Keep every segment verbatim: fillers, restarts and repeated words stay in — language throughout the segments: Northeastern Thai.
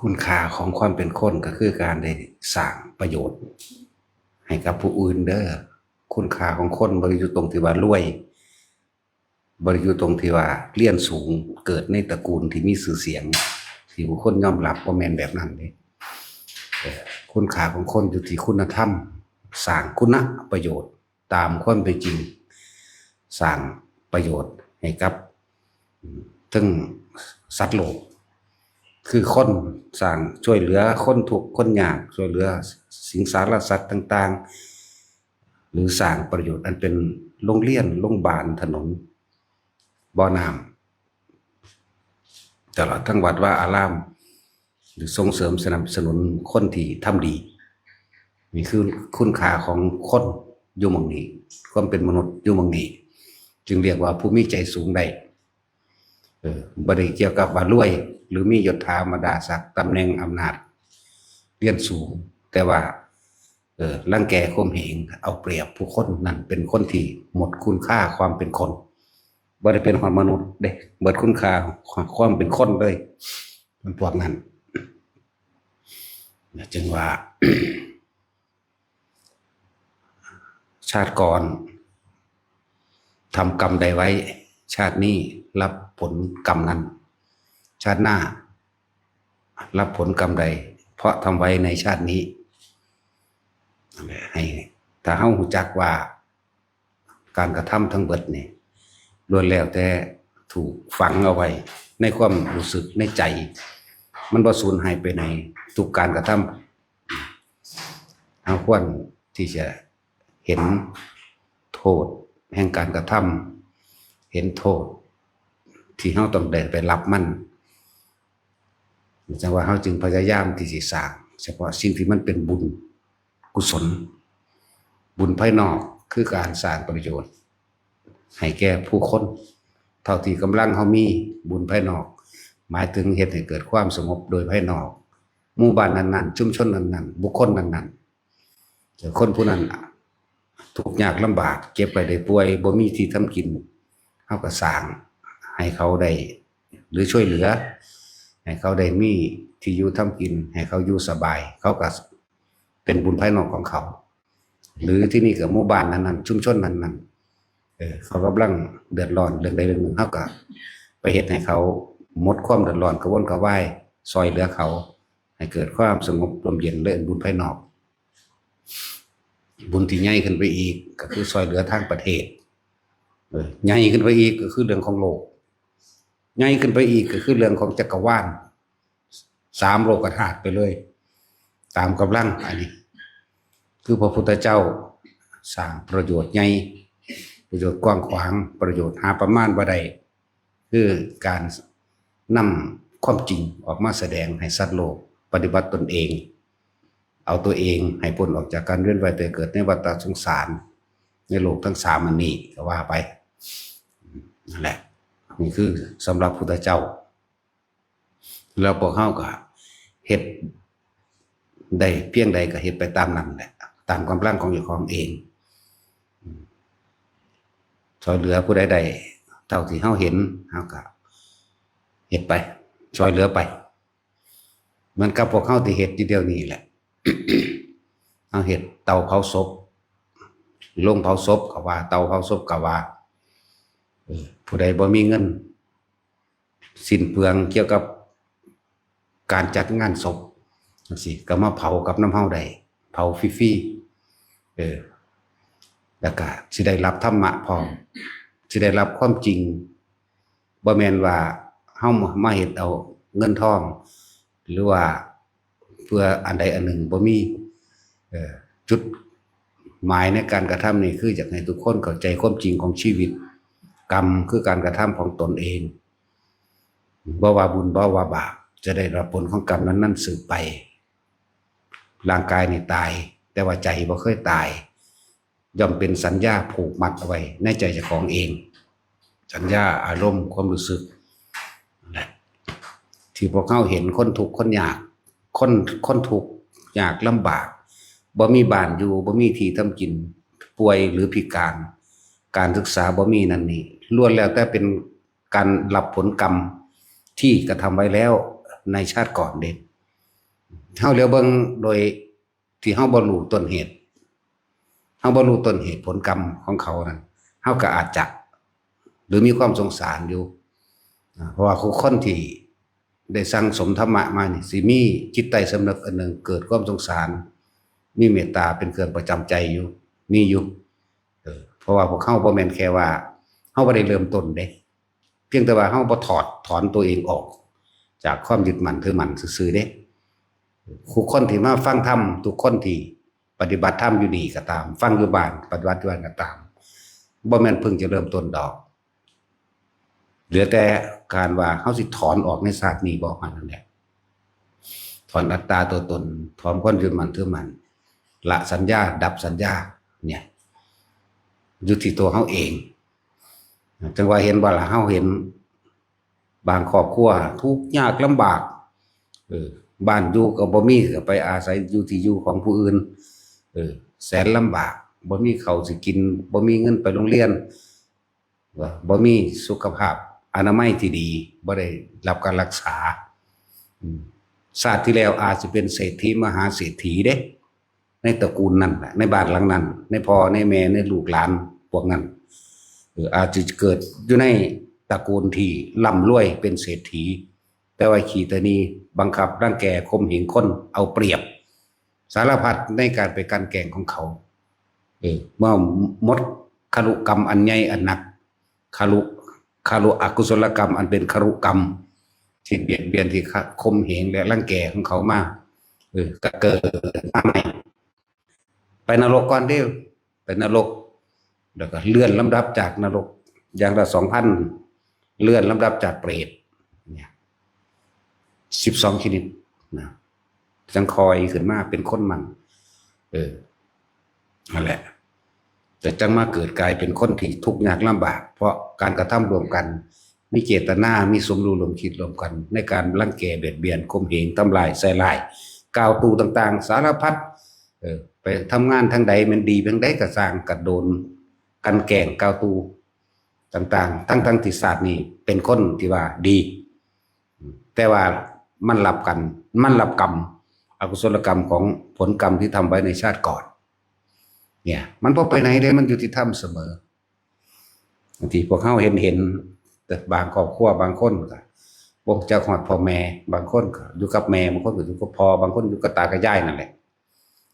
คุณค่าของความเป็นคนก็คือการได้สร้างประโยชน์ให้กับผู้อื่นเด้อ คุณค่าของคนบ่ได้อยู่ตรงที่ว่ารวย บ่ได้อยู่ตรงที่ว่าเรียนสูง เกิดในตระกูลที่มีชื่อเสียง ที่ผู้คนยอมรับ บ่แม่นแบบนั้นเด้ เอ่อ คุณค่าของคนอยู่ที่คุณธรรม สร้างคุณประโยชน์ตามความเป็นจริง สร้างประโยชน์ให้กับ อืม ทั้งสัตว์โลก คือคน สร้างช่วยเหลือคนทุกข์คนยาก ช่วยเหลือสิงสารสัตว์ต่างๆ หรือสร้างประโยชน์อันเป็นโรงเรียน โรงบาล ถนน บ่อน้ำ ตลอดทั้งวัดวาอาราม หรือส่งเสริมสนับสนุนคนที่ทำดี นี่คือคุณค่าของคนอยู่หม่องนี้ ความเป็นมนุษย์อยู่หม่องนี้ จึงเรียกว่าผู้มีใจสูงได้ เออ บ่ได้เกี่ยวกับว่ารวย หรือมียศถาบรรดาศักดิ์ ตำแหน่งอำนาจ เรียนสูง แต่ว่า เออ รังแกข่มเหง เอาเปรียบผู้คน นั่นเป็นคนที่หมดคุณค่าความเป็นคน บ่ได้เป็นฮอดมนุษย์เด้ หมดคุณค่าความเป็นคนเลย มันพวกนั้น จึงว่า ชาติก่อนทำกรรมใดไว้ ชาตินี้รับผลกรรมนั้น ชาติหน้ารับผลกรรมใด เพราะทำไว้ในชาตินี้ ให้ ถ้าเฮารู้จักว่าการกระทำทั้งเบิดนี่ล้วนแล้วแต่ถูกฝังเอาไว้ในความรู้สึกในใจ มันบ่สูญหายไปไหน ทุกการกระทำ เฮาควรที่จะเห็นโทษแห่งการกระทำ เห็นโทษที่เฮาต้องได้ไปรับมัน จังว่าเฮาจึงพยายามที่สิสร้างเฉพาะสิ่งที่มันเป็นบุญกุศล บุญภายนอกคือการสร้างประโยชน์ให้แก่ผู้คน เท่าที่กำลังเฮามี บุญภายนอก หมายถึงเฮ็ดให้เกิดความสงบโดยภายนอก หมู่บ้านนั้นๆ ชุมชนนั้นๆ บุคคลนั้นๆ แต่คนผู้นั้นทุกข์ยากลำบาก เจ็บไข้ได้ป่วย บ่มีที่ทำกิน เฮาก็สร้างให้เขาได้ หรือช่วยเหลือ ให้เขาได้มีที่อยู่ทำกิน ให้เขาอยู่สบาย เขาก็เป็นบุญภายนอกของเขา หรือที่นี่ก็หมู่บ้านนั้นๆ ชุมชนนั้นๆ เออ เขากำลังเดือดร้อนเรื่องใดเรื่องหนึ่ง เฮาก็ไปเฮ็ดให้เขาหมดความเดือดร้อนกระวนกระวาย ช่วยเหลือเขา ให้เกิดความสงบร่มเย็น และบุญภายนอก บุญที่ใหญ่ขึ้นไปอีกก็คือช่วยเหลือทางประเทศ เออ ใหญ่ขึ้นไปอีกก็คือเรื่องของโลก ใหญ่ขึ้นไปอีกก็คือเรื่องของจักรวาล สามโลกธาตุไปเลย ตามกำลัง อันนี้ คือพระพุทธเจ้าสร้างประโยชน์ใหญ่ ประโยชน์กว้างขวาง ประโยชน์หาประมาณบ่ได้ คือการนำความจริงออกมาแสดงให้สัตว์โลกปฏิบัติตนเอง เอาตัวเองให้พ้นออกจากการเวียนว่ายตายเกิดในวัฏสงสาร ในโลกทั้งสามอันนี้ก็ว่าไป นั่นแหละ นี่คือสำหรับพุทธเจ้า แล้วพวกเฮาก็เฮ็ดได้เพียงใดก็เฮ็ดไปตามนั้นแหละ ตามกำลังของเจ้าของเอง ช่วยเหลือผู้ใดได้ เท่าที่เฮาเห็น เฮาก็เฮ็ดไป ช่วยเหลือไป เหมือนกับพวกเฮาที่เฮ็ดอยู่เดี๋ยวนี้แหละ เฮาเฮ็ดเตาเผาศพ โรงเผาศพก็ว่า เตาเผาศพก็ว่า เออ ผู้ใดบ่มีเงิน สิ้นเปลืองเกี่ยวกับการจัดงานศพจังซี้ ก็มาเผากับนำเฮาได้ เผาฟรีๆ เออ แล้วก็สิได้รับธรรมะพร้อม สิได้รับความจริง บ่แม่นว่าเฮามาเฮ็ดเอาเงินทอง หรือว่าเพื่ออันใดอันหนึ่ง บ่มี เอ่อ จุดหมายในการกระทำนี่คืออยากให้ทุกคนเข้าใจความจริงของชีวิต กรรมคือการกระทำของตนเอง บ่ว่าบุญบ่ว่าบาป จะได้รับผลของกรรมนั้นๆ สืบไป ร่างกายนี่ตาย แต่ว่าใจบ่เคยตาย ย่อมเป็นสัญญาผูกมัดเอาไว้ในใจเจ้าของเอง สัญญา อารมณ์ ความรู้สึก นั่นแหละ ที่พวกเฮาเห็นคนทุกข์คนยาก คน คนทุกข์ยากลำบาก บ่มีบ้านอยู่ บ่มีที่ทำกิน ป่วยหรือพิการ การศึกษาบ่มีนั่นนี่ ล้วนแล้วแต่เป็นการรับผลกรรมที่กระทำไว้แล้วในชาติก่อนเด้ เฮาเหลียวเบิ่งโดยที่เฮาบ่รู้ต้นเหตุ เฮาบ่รู้ต้นเหตุผลกรรมของเขานั่น เฮาก็อาจจะ หรือมีความสงสารอยู่ อ่า เพราะว่าคนที่ได้สั่งสมธรรมะมานี่ สิมีจิตใต้สำนึกอันหนึ่ง เกิดความสงสาร มีเมตตาเป็นเครื่องประจำใจอยู่ มีอยู่ เออ เพราะว่าพวกเฮาบ่แม่นแค่ว่า เฮาบ่ได้เริ่มต้นเด้ เพียงแต่ว่าเฮาบ่ถอดถอนตัวเองออก จากความยึดมั่นถือมั่นซื่อๆเด้ ทุกคนที่มาฟังธรรม ทุกคนที่ปฏิบัติธรรมอยู่นี่ก็ตาม ฟังอยู่บ้าน ปฏิบัติอยู่บ้านก็ตาม บ่แม่นเพิ่งจะเริ่มต้นดอก เหลือแต่การว่าเฮาสิถอนออกในชาตินี้บ่ เท่านั้นแหละ ถอนอัตตาตัวตน ถอนความยึดมั่นถือมั่น ละสัญญา ดับสัญญา เนี่ย อยู่ที่ตัวเฮาเอง จั่งว่าเห็นบ่ล่ะ เฮาเห็นบางครอบครัวทุกข์ยากลำบาก เออ บ้านอยู่ก็บ่มี ก็ไปอาศัยอยู่ที่อยู่ของผู้อื่น เออ แสนลำบาก บ่มีข้าวสิกิน บ่มีเงินไปโรงเรียน ว่าบ่มีสุขภาพอนามัยที่ดี บ่ได้รับการรักษา อืม ชาติที่แล้วอาจจะเป็นเศรษฐีมหาเศรษฐีเด้ ในตระกูลนั่นแหละ ในบ้านหลังนั้น ในพ่อ ในแม่ ในลูกหลานพวกนั้น เออ อาจจะเกิดอยู่ในตระกูลที่ร่ำรวยเป็นเศรษฐี แต่ว่าขี้ตะหนี่บังคับรังแกข่มเหงคน เอาเปรียบ สารพัดในการไปกลั่นแกล้งของเขา เออ เมื่อหมดคารุกรรมอันใหญ่อันหนัก คารุ คารุอกุศลกรรมอันเป็นคารุกรรม ที่เบียดเบียน ที่ข่มเหงและรังแกของเขามา เออ ก็เกิดมาใหม่ ไปนรกก่อนเด้อ ไปนรก แล้วก็เลื่อนลำดับจากนรก อย่างละสองพัน เลื่อนลำดับจากเปรต เนี่ย สิบสองชนิดนะ จั่งค่อยขึ้นมาเป็นคนมั่ง เออ นั่นแหละ แต่จั่งมาเกิดกลายเป็นคนที่ทุกข์ยากลำบาก เพราะการกระทำร่วมกัน มีเจตนา มีสมรู้ร่วมคิดร่วมกัน ในการรังแกเบียดเบียน ข่มเหง ทำลาย ใส่ร้าย กล่าวตู่ต่างๆ สารพัด เออ ไปทำงานทางใด แม่นดีเพียงใดก็ซ่าง กระโดนกลั่นแกล้ง กล่าวตู่ต่างๆ ทั้งๆที่ชาตินี้เป็นคนที่ว่าดี แต่ว่ามันรับกัน มันรับกรรม อกุศลกรรมของผลกรรมที่ทำไว้ในชาติก่อน เนี่ย มันบ่ไปไหนเลย มันยุติธรรมเสมอ บางทีพวกเฮาเห็น เห็น แต่บางครอบครัว บางคนก็บ่รู้จักฮอดพ่อแม่ บางคนก็อยู่กับแม่ บางคนก็อยู่กับพ่อ บางคนอยู่กับตากับยายนั่นแหละ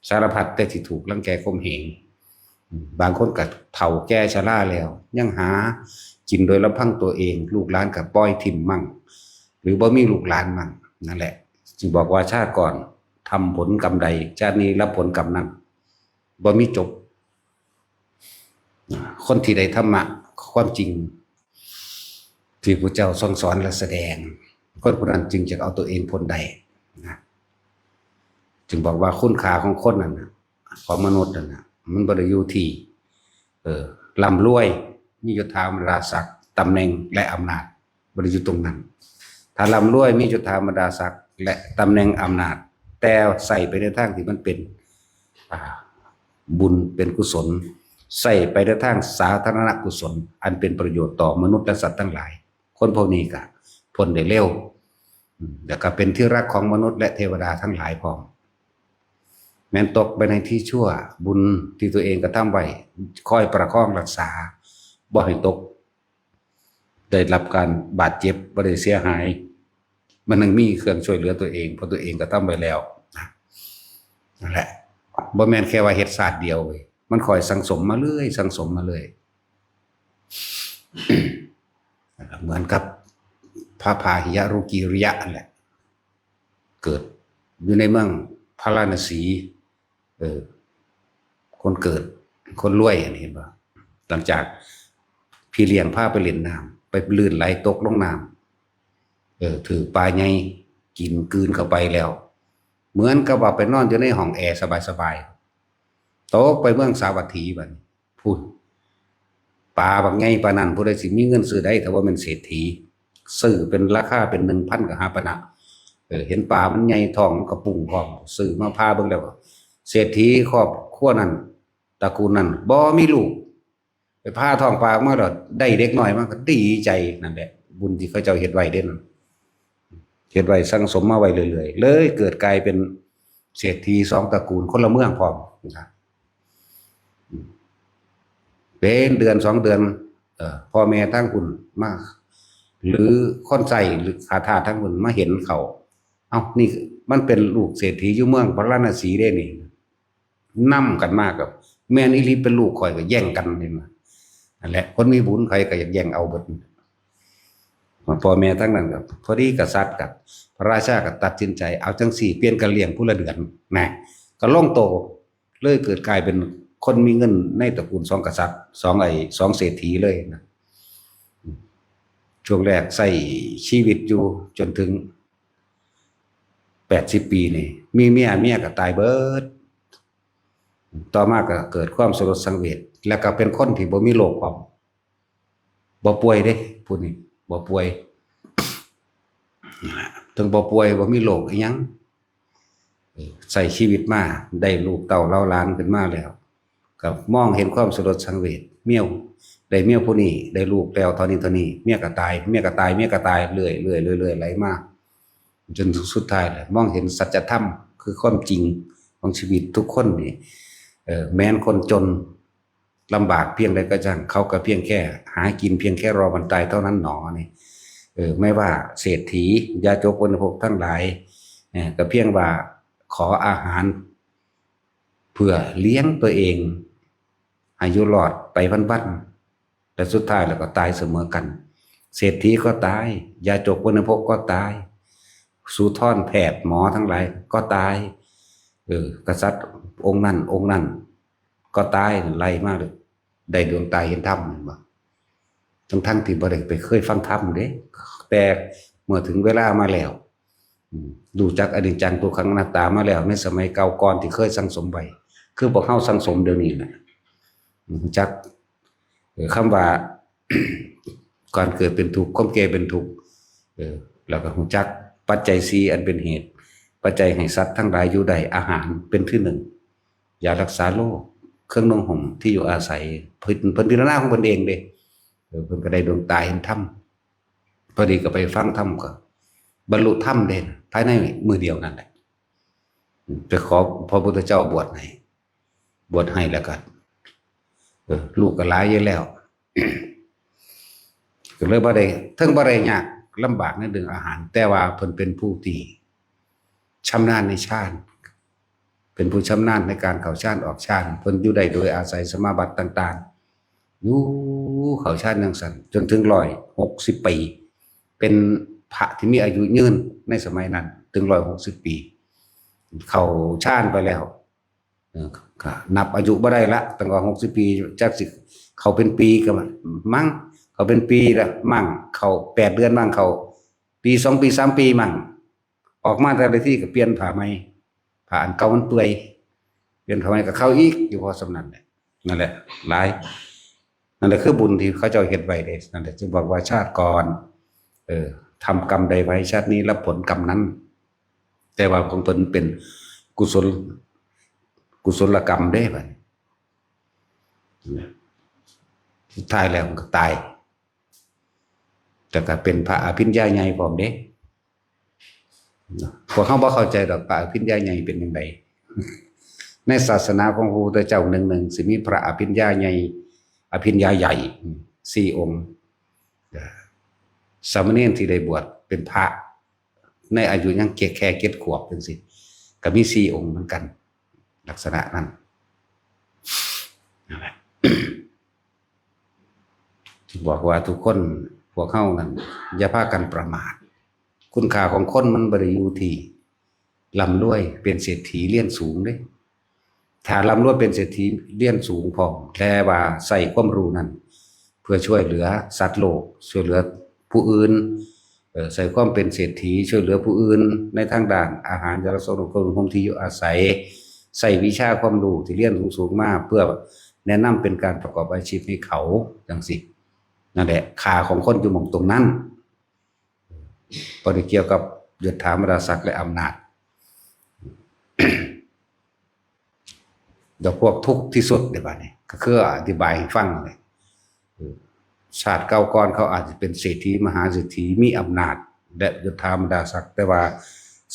สารพัดแต่ที่ถูกรังแกข่มเหง บางคนก็เฒ่าแก่ชราแล้ว ยังหากินโดยลำพังตัวเอง ลูกหลานก็ปล่อยถิ่มมั่ง หรือบ่มีลูกหลานมั่ง นั่นแหละ จึงบอกว่าชาติก่อนทำผลกรรมใด ชาตินี้รับผลกรรมนั้น บ่มีจบ คนที่ได้ธรรมะ ความจริง ที่พระเจ้าทรงสอนและแสดง คนผู้นั้นจึงจะเอาตัวเองพ้นได้นะ จึงบอกว่าคุณค่าของคนนั่นน่ะ ของมนุษย์นั่นน่ะ มันบ่ได้อยู่ที่ เออ ร่ำรวย มียศถาบรรดาศักดิ์ ตำแหน่ง และอำนาจ บ่ได้อยู่ตรงนั้น ถ้าร่ำรวย มียศถาบรรดาศักดิ์ และตำแหน่ง อำนาจ แต่ใส่ไปในทางที่มันเป็น อ่า บุญเป็นกุศล ใส่ไปในทางสาธารณกุศล อันเป็นประโยชน์ต่อมนุษย์และสัตว์ทั้งหลาย คนพวกนี้ก็พ้นได้เร็ว อืม แล้วก็เป็นที่รักของมนุษย์และเทวดาทั้งหลายพร้อม แม้นตกไปในที่ชั่ว บุญที่ตัวเองกระทำไว้ คอยประคองรักษา บ่ให้ตก ได้รับการบาดเจ็บ บ่ได้เสียหาย มันยังมีเครื่องช่วยเหลือตัวเอง เพราะตัวเองกระทำไว้แล้ว นั่นแหละ บ่แม่นแค่ว่าเฮ็ดชาติเดียวเว้ย มันคอยสั่งสมมาเรื่อย สั่งสมมาเรื่อย เหมือนกับพระพาหิยะรุกีริยะนั่นแหละ เกิดอยู่ในเมืองพาราณสี เออ คนเกิด คนรวย อันนี้เห็นบ่ หลังจากพี่เลี้ยงพาไปเล่นน้ำ ไปลื่นไหลตกลงน้ำ เออ ถืกปลาใหญ่กินกลืนเข้าไปแล้ว เหมือนกับว่าไปนอนอยู่ในห้องแอร์สบายๆ ตกไปเมืองสาวัตถีบัดนี้ พุ้น ปลาบักใหญ่ปานนั้น ผู้ใดสิมีเงินซื้อได้ ถ้าบ่แม่นเศรษฐี ซื้อเป็นราคาเป็นหนึ่งพันก็หาปานนะ เออ เห็นปลามันใหญ่ท้องมันก็ปุ้งพร้อม ซื้อมาผ่าเบิ่งแล้วก็ เศรษฐีครอบครัวนั้น ตระกูลนั้น บ่มีลูก ไปผ่าท้องปลาออกมาแล้วได้เด็กน้อยมาก็ดีใจ นั่นแหละ บุญที่เขาเจ้าเฮ็ดไว้เด้นั่น เฮ็ดไว้สั่งสมมาไว้เรื่อยๆ เลยเกิดกลายเป็น เศรษฐีสองตระกูลคนละเมืองพร้อมนะครับ เป็นเดือนสองเดือน เอ่อ พ่อแม่ทั้งคุณมา หรือคนใส่หรือข้าทาสทั้งคุณมาเห็นเขา เอ้า นี่มันเป็นลูกเศรษฐีอยู่เมืองพาราณสีได้นี่ นำกันมากกับ แม่นอีหลีเป็นลูกข่อยก็แย่งกันนี่นะ นั่นแหละ คนมีบุญใครก็อยากแย่งเอาเบิด พ่อแม่ทั้งนั้นกับพอดีกษัตริย์กับพระราชาก็ตัดสินใจ เอาจังสี่ เปลี่ยนกันเลี้ยงผู้ละเดือนนะ ก็ลงโต เลยเกิดกลายเป็นคนมีเงินในตระกูลสองกษัตริย์ สองไอ้สองเศรษฐีเลยนะ ช่วงแรกใช้ชีวิตอยู่จนถึงแปดสิบปีนี่ มีเมีย เมียก็ตายเบิด ต่อมาก็เกิดความสลดสังเวช แล้วก็เป็นคนที่บ่มีโรคพร้อม บ่ป่วยเด้ ผู้นี้บ่ป่วย ถึงบ่ป่วยบ่มีโรคอีหยัง เออ ใช้ชีวิตมา ได้ลูกเต้าเหล่าหลานขึ้นมาแล้ว ก็มองเห็นความสลดสังเวช เมีย ได้เมียผู้นี้ ได้ลูกแล้วเท่านี้เท่านี้ เมียก็ตาย เมียก็ตาย เมียก็ตาย เรื่อยๆ เรื่อยๆ เรื่อยๆ ไหลมา จนสุดท้ายแหละ มองเห็นสัจธรรม คือความจริงของชีวิตทุกคนนี่ เออ แม้นคนจนลำบากเพียงใดก็ช่าง เขาก็เพียงแค่หากินเพียงแค่รอวันตายเท่านั้นหนอนี่ เออ ไม่ว่าเศรษฐี ยาจกวัณพกทั้งหลาย เออ ก็เพียงว่าขออาหาร เพื่อเลี้ยงตัวเอง ให้อยู่รอดไปวันๆ และสุดท้ายแล้วก็ตายเสมอกัน เศรษฐีก็ตาย ยาจกวัณพกก็ตาย สูทรแพทย์หมอทั้งหลายก็ตาย เออ กษัตริย์องค์นั้นองค์นั้นก็ตาย ไล่มาเลย ได้ดวงตาเห็นธรรม เห็นบ่ ทั้งๆ ที่บ่ได้ไปเคยฟังธรรมเด้ แต่เมื่อถึงเวลามาแล้ว อืม รู้จักอนิจจังทุกขังอนัตตามาแล้ว ในสมัยเก่าก่อนที่เคยสั่งสมไว้ คือพวกเฮาสั่งสมเดี๋ยวนี้นะ รู้จัก เอ่อ คำว่า การเกิดเป็นทุกข์ ความแก่เป็นทุกข์ เออ แล้วก็รู้จักปัจจัยสี่อันเป็นเหตุ ปัจจัยให้สัตว์ทั้งหลายอยู่ได้ อาหารเป็นที่หนึ่ง ยารักษาโรค เครื่องนุ่งห่ม ที่อยู่อาศัย เพิ่น เพิ่นพิจารณาของเพิ่นเองเด้ เออ เพิ่นก็ได้ดวงตาเห็นธรรม พอดีก็ไปฟังธรรมก็บรรลุธรรมเด้ ภายในมื้อเดียวนั่นแหละ อืม ไปขอพระพุทธเจ้าบวชให้ บวชให้แล้วก็ เออ ลูกก็หลายอยู่แล้ว ก็เลยบ่ได้ เทิงบ่ได้ยากลำบากในเรื่องอาหาร แต่ว่าเพิ่นเป็นผู้ที่ชำนาญในฌาน เป็นผู้ชำนาญในการเข้าฌานออกฌาน เพิ่นอยู่ได้โดยอาศัยสมาบัติต่างๆ อยู่เข้าฌานจั่งซั้น จนถึงร้อยหกสิบปี เป็นพระที่มีอายุยืนในสมัยนั้น ถึงร้อยหกสิบปี เข้าฌานไปแล้ว เออ ก็นับอายุบ่ได้ละ ตั้งแต่หกสิบปี จักสิเข้าเป็นปีก็มั้ง เข้าเป็นปีละมั้ง เข้าแปดเดือนมั้ง เข้าปี สองปี สามปีมั้ง ออกมาแต่ละทีก็เปลี่ยนผ้าใหม่ ผ้าอันเก่ามันเปื่อย เปลี่ยนผ้าใหม่ก็เข้าอีก อยู่พอส่ำนั้นแหละ นั่นแหละ หลาย นั่นแหละคือบุญที่เขาเจ้าเฮ็ดไว้เด้ นั่นแหละจึงบอกว่าชาติก่อน เออ ทำกรรมใดไว้ ชาตินี้รับผลกรรมนั้น แต่ว่าของเพิ่นเป็นกุศล กุศลกรรมเด้บัดนี้ สุดท้ายแล้วมันก็ตาย แต่ก็เป็นพระอภิญญาใหญ่พร้อมเด้ พวกเฮาบ่เข้าใจดอก พระอภิญญาใหญ่เป็นจั่งใด ในศาสนาของพระพุทธเจ้าหนึ่งๆ สิมีพระอภิญญาใหญ่ อภิญญาใหญ่ สี่องค์ สามเณรที่ได้บวชเป็นพระ ในอายุยังแค่ แค่เจ็ดขวบจั่งซี้ ก็มีสี่องค์เหมือนกัน ลักษณะนั้น นั่นแหละ บอกว่าทุกคน พวกเฮานั่น อย่าพากันประมาท คุณค่าของคนมันบ่ได้อยู่ที่ร่ำรวย เป็นเศรษฐีเรียนสูงเด้ ถ้าร่ำรวยเป็นเศรษฐีเรียนสูงพร้อม แต่ว่าใช้ความรู้นั้น เพื่อช่วยเหลือสัตว์โลก ช่วยเหลือผู้อื่น เอ่อ ใช้ความเป็นเศรษฐีช่วยเหลือผู้อื่น ในทางด้านอาหาร ยารักษาโรค เครื่องนุ่งห่ม ที่อยู่อาศัย ใช้วิชาความรู้ที่เรียนสูงๆมา เพื่อแนะนำเป็นการประกอบอาชีพให้เขา จั่งซี้ นั่นแหละ ค่าของคนอยู่หม่องตรงนั้น บ่ได้เกี่ยวกับยศถาบรรดาศักดิ์และอำนาจ เดี๋ยวพวกทุกข์ที่สุดเด้บัดนี้ ก็คืออธิบายให้ฟังเลย เออ ชาติเก่าก่อนเขาอาจจะเป็นเศรษฐีมหาเศรษฐี มีอำนาจและยศถาบรรดาศักดิ์ แต่ว่า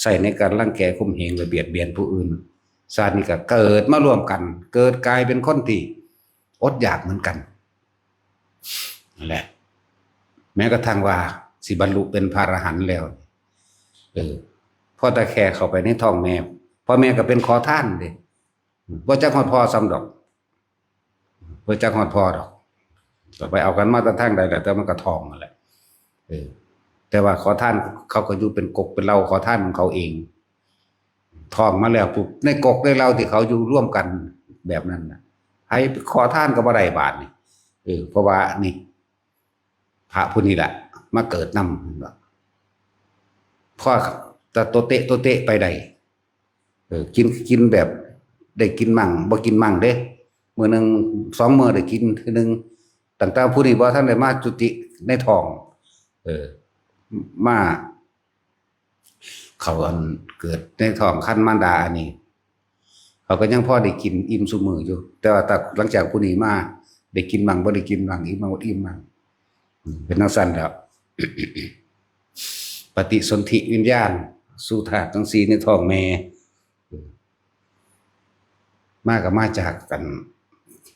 ใช้ในการรังแกข่มเหงและเบียดเบียนผู้อื่น ชาตินี้ก็เกิดมาร่วมกัน เกิดกลายเป็นคนที่อดอยากเหมือนกัน นั่นแหละ แม้กระทั่งว่าสิบรรลุเป็นพระอรหันต์แล้ว เออ พอแต่แค่เข้าไปในท้องแม่ พ่อแม่ก็เป็นขอทานเด้ บ่จักฮอดพ่อซ้ำดอก บ่จักฮอดพ่อดอก ก็ไปเอากันมาแต่ทางใดแหละ แต่มันก็ท้องนั่นแหละ เออ แต่ว่าขอทานเขาก็อยู่เป็นกกเป็นเหล่าขอทานของเขาเอง ท้องมาแล้วปุ๊บ ในกกในเหล่าที่เขาอยู่ร่วมกันแบบนั้นน่ะ ให้ขอทานก็บ่ได้บาดนี่ เออ เพราะว่านี่ พระผู้นี้แหละ มาเกิดนำ พ่อแต่โตเตะโตเตะไปได้ เออ กิน กินแบบ ได้กินมั่ง บ่กินมั่งเด้ มื้อหนึ่งสองมื้อได้กินเทื่อหนึ่ง ตั้งแต่ผู้นี้บ่ทันได้มาจุติในท้อง เออ มา เขาอันเกิดในท้องครรภ์มารดาอันนี้ เขาก็ยังพอได้กินอิ่มซุมื้ออยู่ แต่ว่าถ้าหลังจากผู้นี้มา ได้กินมั่งบ่ได้กินมั่ง อิ่มมั่งบ่อิ่มมั่ง อืม เป็นจั่งซั้นแล้ว ปฏิสนธิวิญญาณสู่ธาตุทั้งสี่ในท้องแม่ มาก็มาจากกัน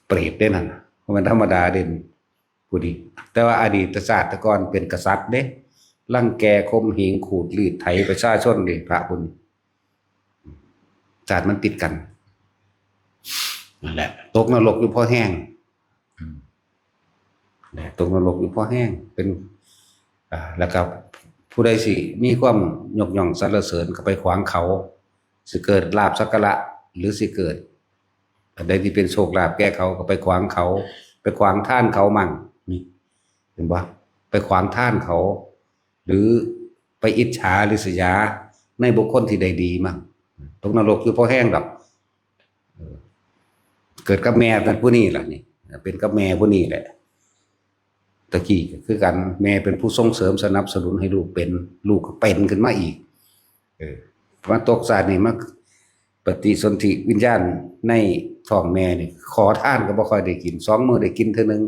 เปรตเด้นั่นน่ะ บ่แม่นธรรมดาเด้ ผู้นี้ แต่ว่าอดีตชาติก่อนเป็นกษัตริย์เด้ รังแกข่มเหงขูดรีดไถประชาชนเด้ พระผู้นี้ ชาติมันติดกัน นั่นแหละ ตกนรกอยู่พอแฮง อืม นะ ตกนรกอยู่พอแฮง เป็น อ่า แล้วก็ผู้ใดสิมีความยกย่องสรรเสริญก็ไปขวางเขา สิเกิดลาภสักการะ หรือสิเกิดอันใดที่เป็นโชคลาภแก่เขาก็ไปขวางเขา ไปขวางทานเขามั่ง นี่ เห็นบ่ ไปขวางทานเขา หรือไปอิจฉาริษยาในบุคคลที่ได้ดีมั่ง ตกนรกอยู่พอแฮงดอก เออ เกิดกับแม่เป็นผู้นี้ล่ะนี่ เป็นกับแม่ผู้นี้แหละ ตะกี้ก็คือกัน แม่เป็นผู้ส่งเสริมสนับสนุนให้ลูกเป็น ลูกก็เป็นขึ้นมาอีก เออ มาตกชาตินี่มาปฏิสนธิวิญญาณในท้องแม่นี่ ขอทานก็บ่ค่อยได้กิน สองมื้อได้กินเทื่อหนึ่ง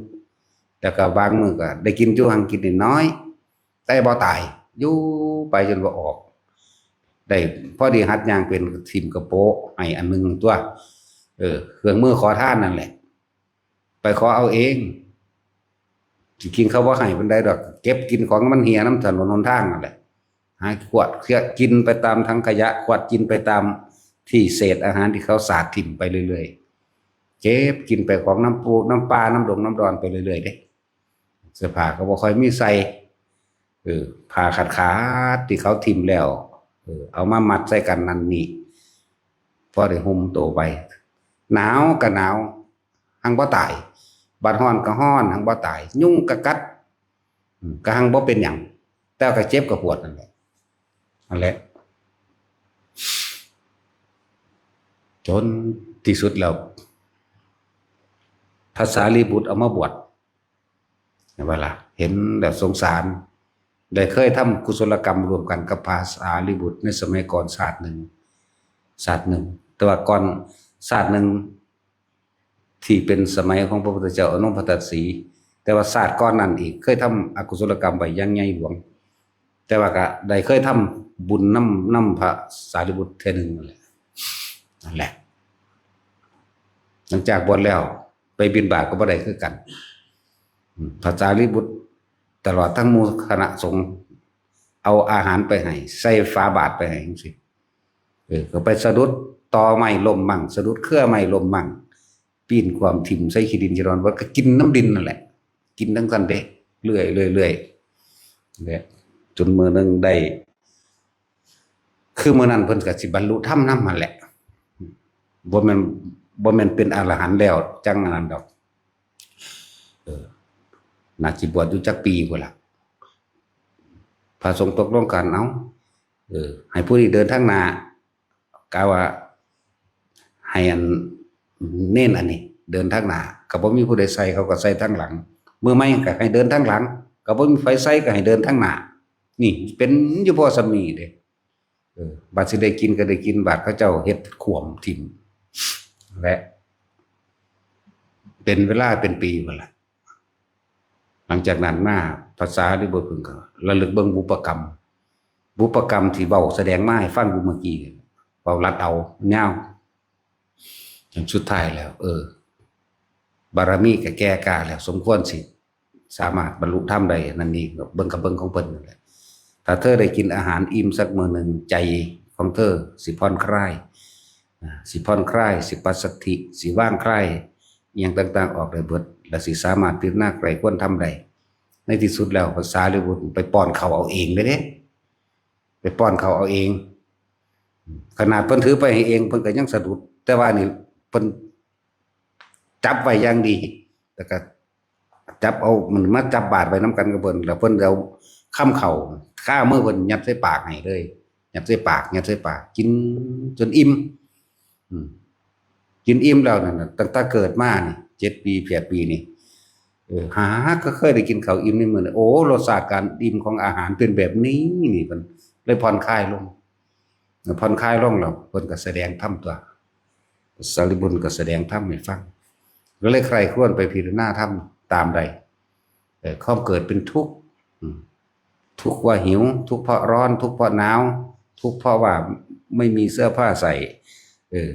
แล้วก็บางมื้อก็ได้กินอยู่หั่น กินน้อยๆ แต่บ่ตาย อยู่ไปจนว่าออก ได้พอดีหัดย่างเป็น ถิ่มกระโปะให้อันหนึ่งตัว เออ เครื่องมือขอทานนั่นแหละ ไปขอเอาเอง จริงๆ เขาบ่ให้ปานใดดอก เก็บกินของมันเหี่ยนำถนนหนทางนั่นแหละ หาขวดเคี้ยกินไปตามถังขยะ ขวดกินไปตามที่เศษอาหารที่เขาสาดถิ่มไปเรื่อยๆ เก็บกินไปของน้ำปู น้ำปลา น้ำดงน้ำดอนไปเรื่อยๆ เด้ เสื้อผ้าก็บ่ค่อยมีใส่ เออ ผ้าขาดๆ ที่เขาถิ่มแล้ว เออ เอามามัดใส่กันนั่นนี่ พอได้ห่มโตไป หนาวก็หนาว หังบ่ตาย บัดร้อนก็ร้อน หังบ่ตาย ยุงก็กัด อืม ก็หังบ่เป็นหยัง แต่ก็เจ็บก็ปวดนั่นแหละ นั่นแหละ จนที่สุดแล้ว พระสารีบุตรเอามาบวช เห็นบ่ล่ะ เห็นแล้วสงสาร ได้เคยทำกุศลกรรมร่วมกันกับพระสารีบุตรในสมัยก่อนชาติหนึ่ง ชาติหนึ่ง แต่ว่าก่อนชาติหนึ่ง ที่เป็นสมัยของพระพุทธเจ้าอนุพัตตสี แต่ว่าชาติก่อนนั้นอีก เคยทำอกุศลกรรมไว้อย่างใหญ่หลวง แต่ว่าก็ได้เคยทำบุญนำ นำพระสารีบุตรเทื่อหนึ่งนั่นแหละ นั่นแหละ หลังจากบวชแล้ว ไปบิณฑบาตก็บ่ได้คือกัน อืม พระสารีบุตรตลอดทั้งหมู่คณะสงฆ์ เอาอาหารไปให้ ใส่ฝาบาตรไปให้จังซี้ เออ ก็ไปสะดุดตอไม้ล้มมั่ง สะดุดเครือไม้ล้มมั่ง ปีนความถิ่มใส่ขี้ดินขี้ดอน ว่าก็กินน้ำดินนั่นแหละ กินทั้งซั้นเด้ เรื่อยๆ เรื่อยๆ เนี่ย จนมื้อหนึ่งได้ คือมื้อนั้นเพิ่นก็สิบรรลุธรรมนำหั่นแหละ บ่แม่น บ่แม่นเป็นอรหันต์แล้วจั่งอันนั้นดอก เออ น่าสิบวชอยู่จักปีพุ้นล่ะ พระสงฆ์ตกลงกัน เอ้า เออ ให้ผู้นี้เดินทางหน้า กะว่า ให้อันเณรอันนี้ เดินทางหน้า ก็บ่มีผู้ใดใส่ เขาก็ใส่ทางหลัง มื้อใหม่ก็ให้เดินทางหลัง ก็บ่มีไผใส่ ก็ให้เดินทางหน้า นี่เป็นอยู่พอส่ำนี้เด้ เออ บัดสิได้กินก็ได้กิน บัดเขาเจ้าเฮ็ดขวมถิ่ม และ เป็นเวลาเป็นปีพุ้นล่ะ หลังจากนั้นมา พระสารีบุตรเพิ่นก็ระลึกเบิ่งบุพกรรม บุพกรรมที่เว้าแสดงมาให้ฟังอยู่เมื่อกี้ เว้าลัดเอายาว จนสุดท้ายแล้ว เออ บารมีก็แก่กล้าแล้ว สมควรสิ สามารถบรรลุธรรมได้ นั่นนี่เบิ่งกับเบิ่งของเพิ่นนั่นแหละ ถ้าเธอได้กินอาหารอิ่มสักมื้อหนึ่ง ใจของเธอสิผ่อนคลาย อ่า สิผ่อนคลาย สิปัสสัทธิ สิวางคลาย อหย่างต่างๆ ออกได้เบิด และสิสามารถพิจารณาใคร่ควรธรรมได้ ในที่สุดแล้ว พระสารีบุตรไปป้อนข้าวเอาเองเลยเด้ ไปป้อนข้าวเอาเอง ขนาดเพิ่นถือไปให้เอง เพิ่นก็ยังสะดุด แต่ว่านี่เพิ่นจับไว้อย่างดี แล้วก็จับเอา มันมาจับบาตรไว้นำกันกับเพิ่น แล้วเพิ่นเอาคำข้าวคามือเพิ่นยัดใส่ปากให้เลย ยัดใส่ปาก ยัดใส่ปาก กินจนอิ่ม อืม กินอิ่มแล้วนั่นน่ะ ตั้งแต่เกิดมานี่ เจ็ดปี แปดปีนี่ เออ หาก็เคยได้กินข้าวอิ่มในมื้อนี้ โอ้ รสชาติการอิ่มของอาหารเป็นแบบนี้นี่ มันเลยผ่อนคลายลง ผ่อนคลายลงแล้ว เพิ่นก็แสดงธรรมตัว สารีบุตรก็แสดงธรรมให้ฟัง ก็เลยใคร่ครวญไปพิจารณาธรรมตามได้ เอ่อ ความเกิดเป็นทุกข์ อืม ทุกข์ว่าหิว ทุกข์เพราะร้อน ทุกข์เพราะหนาว ทุกข์เพราะว่าไม่มีเสื้อผ้าใส่ เออ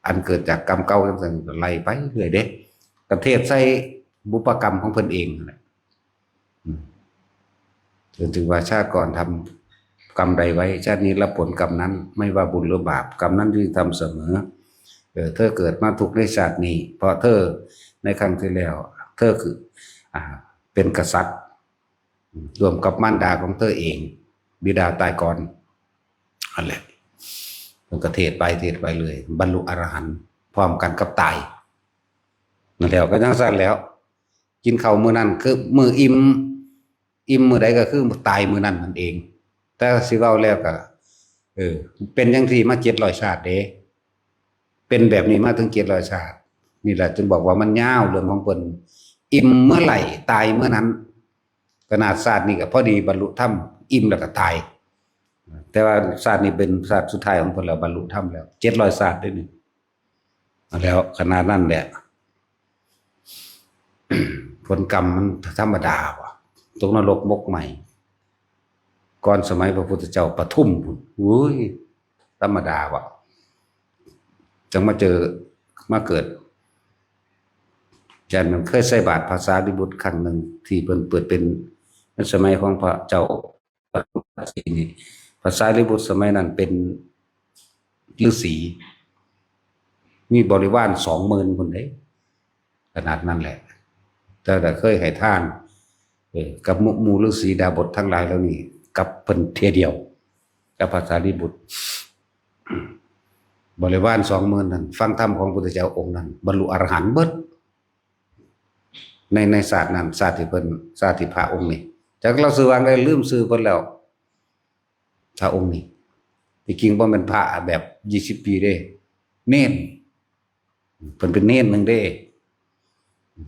อันเกิดจากกรรมเก่าจังซั่น ก็ไล่ไปเรื่อยเด้ ก็เทศน์ใส่บุพกรรมของเพิ่นเองนั่นแหละ อืม จนถึงว่าชาติก่อนทำกรรมใดไว้ ชาตินี้รับผลกรรมนั้น ไม่ว่าบุญหรือบาป กรรมนั้นยุติธรรมเสมอ เออ เธอเกิดมาทุกข์ในชาตินี้ เพราะเธอในครั้งที่แล้ว เธอคือ อ่า เป็นกษัตริย์ ร่วมกับมารดาของเธอเอง บิดาตายก่อน นั่นแหละ เพิ่นก็เทศน์ไป เทศน์ไปเลย บรรลุอรหันต์พร้อมกันกับตาย นั่นแหละ ก็จังซั่นแล้ว กินข้าวมื้อนั้นคือมื้ออิ่ม อิ่มมื้อใดก็คือตายมื้อนั้นนั่นเอง แต่สิเว้าแล้วก็ เออ เป็นจังซี่มาเจ็ดร้อยชาติเด้ เป็นแบบนี้มาถึงเจ็ดร้อยชาติ นี่แหละจึงบอกว่ามันยาวเรื่องของเพิ่น อิ่มเมื่อไหร่ตายเมื่อนั้น ขนาดชาตินี้ก็พอดีบรรลุธรรม อิ่มแล้วก็ตาย แต่ว่าชาตินี้เป็นชาติสุดท้ายของเพิ่นแล้ว บรรลุธรรมแล้ว เจ็ดร้อยชาติเด้นี่ แล้วขนาดนั้นแหละ ผลกรรมมันธรรมดาว่ะ ตกนรกหมกไหม ก่อนสมัยพระพุทธเจ้าปทุมพุ้น อุ้ย ธรรมดาว่ะ จังมาเจอ มาเกิด อาจารย์มันเคยใส่บาตรพระสารีบุตรครั้งหนึ่ง ที่เพิ่นเปิดเป็นในสมัยของพระเจ้า นี่ พระสารีบุตรสมัยนั้นเป็นฤาษี มีบริวารสองหมื่นพุ้นเด้ ขนาดนั้นแหละ แต่ละเคยให้ทาน เออ กับหมู่ หมู่ฤาษีดาบสทั้งหลายเหล่านี้ กับเพิ่นเทื่อเดียว กับพระสารีบุตร บริวารสองหมื่นนั้น ฟังธรรมของพุทธเจ้าองค์นั้น บรรลุอรหันต์เบิด ใน ในชาตินั้น ชาติที่เพิ่น ชาติที่พระองค์นี้ จักลาวชื่อว่าไง ลืมชื่อเพิ่นแล้ว พระองค์นี้ ที่จริงบ่แม่นพระแบบยี่สิบปีเด้ เณร เพิ่นเป็นเณรหนึ่งเด้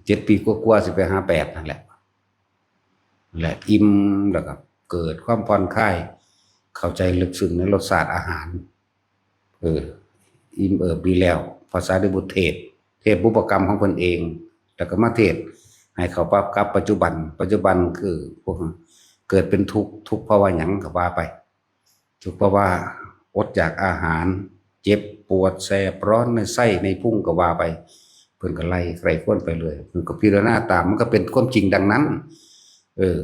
เจ็ดปีกว่าๆ สิไปหาแปดนั่นแหละ และอิ่มแล้วก็เกิดความผ่อนคลาย เข้าใจลึกซึ้งในรสชาติอาหาร เออ อิ่มเอิบดีแล้ว พระสารีบุตรเทศน์ เทศน์บุพกรรมของเพิ่นเอง แล้วก็มาเทศน์ให้เข้าปรับกับปัจจุบัน ปัจจุบันคือพวกเกิดเป็นทุกข์ ทุกข์เพราะว่าหยังก็ว่าไป ทุกข์เพราะว่าอดอยากอาหาร เจ็บปวดแสบร้อนในไส้ในพุงก็ว่าไป เพิ่นก็ไล่ใคร่ครวญไปเลย เพิ่นก็พิจารณาตาม มันก็เป็นความจริงดังนั้น เออ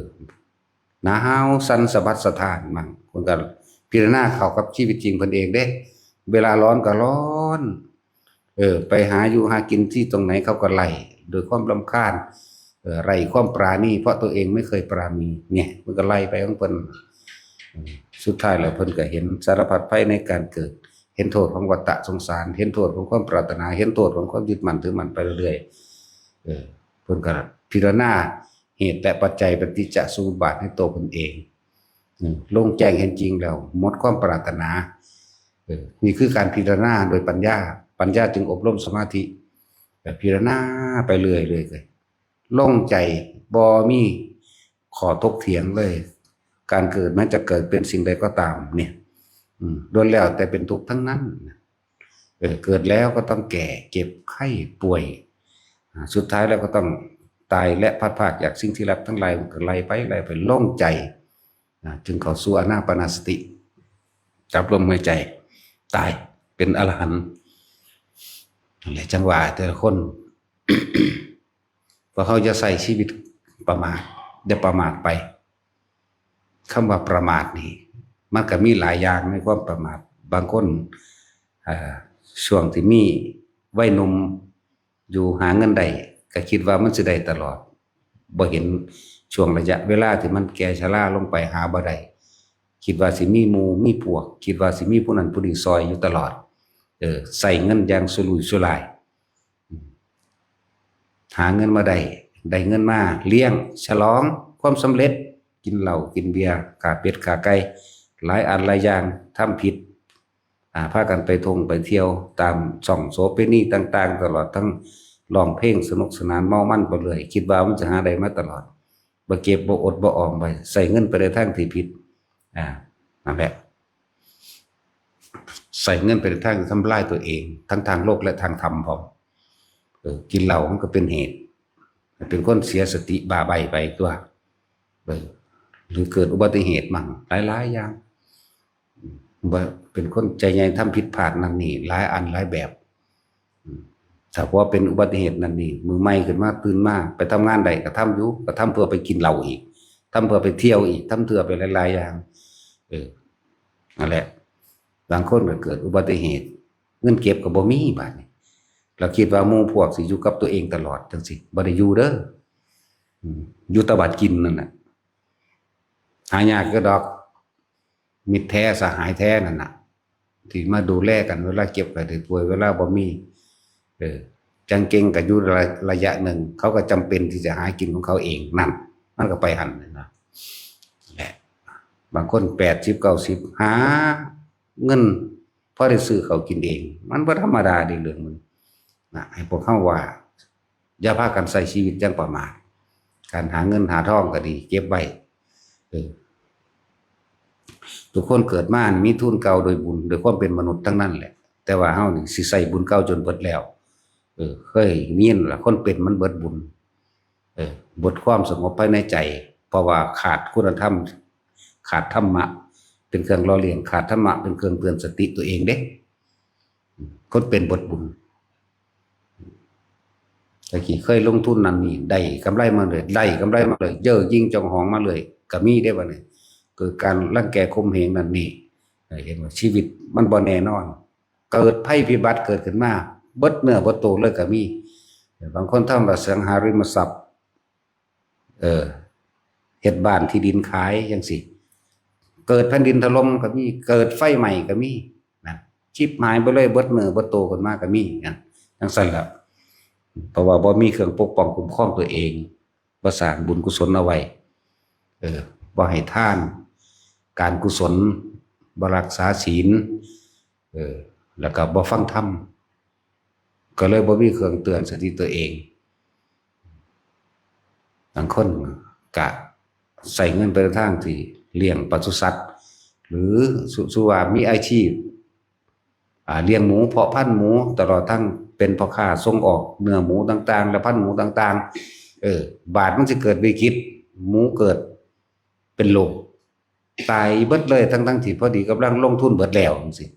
หนาวสั่นสะบัดสะท้านมั่ง เพิ่นก็พิจารณาเข้ากับชีวิตจริงเพิ่นเองเด้ เวลาร้อนก็ร้อน เออ ไปหาอยู่หากินที่ตรงไหนเขาก็ไล่ โดยความรำคาญ เออ ไร้ความปราณี เพราะตัวเองไม่เคยปราณี เนี่ย เพิ่นก็ไล่ไปของเพิ่น เออ สุดท้ายแล้วเพิ่นก็เห็นสารพัดภัยในการเกิด เห็นโทษของวัฏฏะสงสาร เห็นโทษของความปรารถนา เห็นโทษของความยึดมั่นถือมั่นไปเรื่อยๆ เออ เพิ่นก็พิจารณาเหตุและปัจจัยปฏิจจสมุปบาทให้ตัวเพิ่นเอง เออ โล่งแจ้งเห็นจริงแล้ว หมดความปรารถนา เออ นี่คือการพิจารณาโดยปัญญา ปัญญาจึงอบรมสมาธิ แบบพิจารณาไปเรื่อยๆเลย โล่งใจ บ่มีข้อถกเถียงเลย การเกิดแม้จะเกิดเป็นสิ่งใดก็ตามเนี่ย อืม ล้วนแล้วแต่เป็นทุกข์ทั้งนั้น เออ เกิดแล้วก็ต้องแก่ เจ็บ ไข้ ป่วย อ่า สุดท้ายแล้วก็ต้องตายและพลัดพรากจากสิ่งที่รักทั้งหลาย มันก็ไล่ไป ไล่ไป โล่งใจ นะ จึงเข้าสู่อานาปานสติ จับลมหายใจ ตาย เป็นอรหันต์ นั่นแหละ จังว่าแต่ละคน ว่าเขาจะใช้ชีวิตประมาท อย่าประมาทไป คำว่าประมาทนี่ มันก็มีหลายอย่างในความประมาท บางคน อ่า ช่วงที่มีวัยหนุ่ม อยู่หาเงินได้ ก็คิดว่ามันสิได้ตลอด บ่เห็นช่วงระยะเวลาที่มันแก่ชราลงไปหาบ่ได้ คิดว่าสิมีหมู่มีพวก คิดว่าสิมีผู้นั้นผู้นี้ซอยอยู่ตลอด เออ ใช้เงินอย่างสุรุ่ยสุร่าย หาเงินมาได้ ได้เงินมาเลี้ยงฉลองความสำเร็จ กินเหล้ากินเบียร์ ฆ่าเป็ดฆ่าไก่ หลายอันหลายอย่าง ทำผิด อ่า พากันไปท่องไปเที่ยวตามช่องโสเภณีต่างๆ ตลอดทั้งร้องเพลงสนุกสนานเมามันไปเรื่อย คิดว่ามันจะหาได้มาตลอด บ่เก็บบ่อดบ่ออมไป ใช้เงินไปในทางที่ผิด อ่า นั่นแหละ ใช้เงินไปในทางที่ทำลายตัวเอง ทั้งทางโลกและทางธรรมพร้อม เออ กินเหล้ามันก็เป็นเหตุ เป็นคนเสียสติบ้าใบ้ไปตัว เออ หรือเกิดอุบัติเหตุมั่ง หลายๆ อย่าง ว่าเป็นคนใจใหญ่ทำผิดพลาดนั่นนี่ หลายอันหลายแบบ อืม ถ้าว่าเป็นอุบัติเหตุนั่นนี่ มื้อใหม่ขึ้นมา ตื่นมา ไปทำงานได้ก็ทำอยู่ ก็ทำเพื่อไปกินเหล้าอีก ทำเพื่อไปเที่ยวอีก ทำเพื่อไปหลายๆ อย่าง เออ นั่นแหละ บางคนก็เกิดอุบัติเหตุ เงินเก็บก็บ่มีบาดนี้ เราคิดว่าหมู่พวกสิอยู่กับตัวเองตลอดจังซี่ บ่ได้อยู่เด้อ อืม อยู่แต่บัดกินนั่นน่ะ หายากก็ดอก มิตรแท้สหายแท้นั่นน่ะ ที่มาดูแลกันเวลาเจ็บไข้ได้ป่วย เวลาบ่มี เออ จั่งเก่งก็อยู่ระ ระยะหนึ่ง เขาก็จำเป็นที่จะหากินของเขาเองนั่น มันก็ไปหั่นน่ะนะ แหละ บางคนแปดสิบ เก้าสิบ หาเงินพอได้ซื้อข้าวกินเอง มันบ่ธรรมดาเด้เรื่องมัน นะ ให้พวกเขาว่า อย่าพากันใช้ชีวิตอย่างประมาท การหาเงินหาทองก็ดี เก็บไว้ เออ ทุกคนเกิดมามีทุนเก่าโดยบุญ โดยความเป็นมนุษย์ทั้งนั้นแหละ แต่ว่าเฮานี่สิใช้บุญเก่าจนเบิดแล้ว เออ เคยยินล่ะ คนเป็นมันเบิดบุญ เออ เบิดความสงบภายในใจ เพราะว่าขาดคุณธรรม ขาดธรรมะ เป็นเครื่องหล่อเลี้ยง ขาดธรรมะเป็นเครื่องเตือนสติตัวเองเด้ คนเป็นเบิดบุญ ตะกี้เคยลงทุนนั่นนี่ ได้กำไรมาเลย ได้กำไรมาเลย เย่อหยิ่งจองหองมาเลย ก็มีได้บัดนี้ เกิดการรังแกข่มเหงนั่นนี่ เห็นว่าชีวิตมันบ่แน่นอน เกิดภัยพิบัติเกิดขึ้นมา เบิดเนื้อเบิดตัวเลยก็มี บางคนทำอสังหาริมทรัพย์ เออ เฮ็ดบ้านที่ดินขายจังซี่ เกิดแผ่นดินถล่มก็มี เกิดไฟไหม้ก็มี นะ ชิบหายไปเลย เบิดเนื้อเบิดตัวขึ้นมาก็มี นะ จังซั่นล่ะ เพราะว่าบ่มีเครื่องปกป้องคุ้มครองตัวเอง บ่สร้างบุญกุศลเอาไว้ เออ บ่ให้ทาน การกุศล บ่รักษาศีล เออ แล้วก็บ่ฟังธรรม ก็เลยบ่มีเครื่องเตือนสติตัวเอง บางคนกะใช้เงินไปในทางที่เลี้ยงปศุสัตว์ หรือสุ สุว่ามีอาชีพ อ่า เลี้ยงหมู เพาะพันธุ์หมู ตลอดทั้งเป็นพ่อค้าส่งออกเนื้อหมูต่างๆ และพันธุ์หมูต่างๆ เออ บาดมันสิเกิดวิกฤต หมูเกิดเป็นโรค ตายเบิดเลย ทั้งๆ ที่พอดีกำลังลงทุนเบิดแล้วจังซี่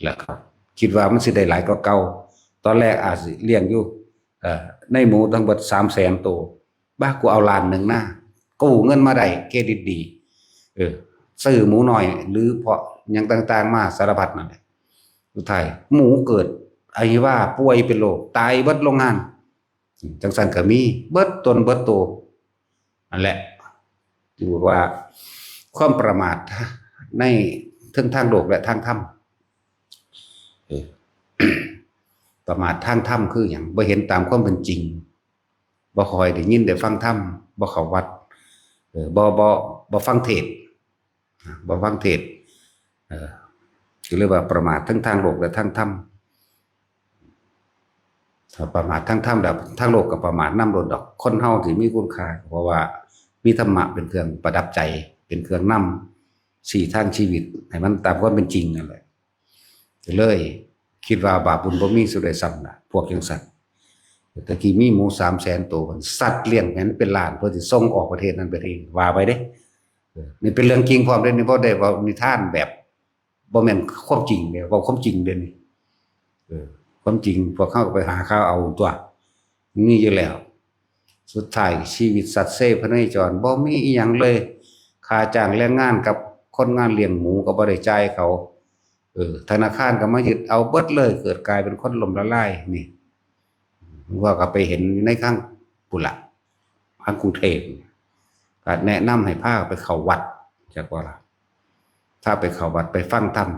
แล้วก็คิดว่ามันสิได้หลายกว่าเก่า ตอนแรกอาจสิเลี้ยงอยู่ เอ่อ ในหมูทั้งเบิดสามแสนตัว บ้า กูเอาล้านหนึ่งนะ กู้เงินมาได้ เครดิตดี เออ ซื้อหมูน้อย หรือเพาะหยังต่างๆ มาสารพัดนั่นแหละ สุดท้ายหมูเกิดอหิวา ป่วยเป็นโรค ตายเบิดโรงงาน จังซั่นก็มี เบิดตนเบิดโต นั่นแหละ ถือว่าความประมาทในเทิงทางโลกและทางธรรม เออ ประมาททางธรรมคือหยัง บ่เห็นตามความเป็นจริง บ่ค่อยได้ยินได้ฟังธรรม บ่เข้าวัด เออ บ่ บ่ บ่ฟังเทศน์ บ่ฟังเทศน์ เออ ก็เรียกว่าประมาททั้งทางโลกและทางธรรม ถ้าประมาททางธรรมแล้ว ทางโลกก็ประมาทนำโลดดอก คนเฮาที่มีคุณค่า เพราะว่ามีธรรมะเป็นเครื่องประดับใจ เป็นเครื่องนำ ชี้ทางชีวิต ให้มันตามความเป็นจริงนั่นแหละ ก็เลยคิดว่าบาปบุญบ่มีสุดใดซ้ำนะ พวกจังซั่น ตะกี้มีหมูสามแสนตัว สัตว์เลี้ยงแหนเป็นล้าน เพื่อสิส่งออกประเทศนั้นประเทศนี้ ว่าไปเด้ นี่เป็นเรื่องจริงพร้อมเด้ นี่บ่ได้เว้านิทานแบบ บ่แม่นความจริงเด้ เว้าความจริงเด้นี่ เออ ความจริงพวกเฮาก็ไปหาข่าวเอาตั๊ว มีอยู่แล้ว สุดท้ายชีวิตสัตว์เซพเนจร บ่มีอิหยังเลย ค่าจ้างแรงงานกับคนงานเลี้ยงหมูก็บ่ได้จ่ายเขา เออ ธนาคารก็มายึดเอาเบิดเลย เกิดกลายเป็นคนล้มละลายนี่ ว่าก็ไปเห็นอยู่ในข้างปุนละ ข้างกรุงเทพฯ ก็แนะนำให้พาไปเข้าวัด จักว่าล่ะ พาไปเข้าวัดไปฟังธรรม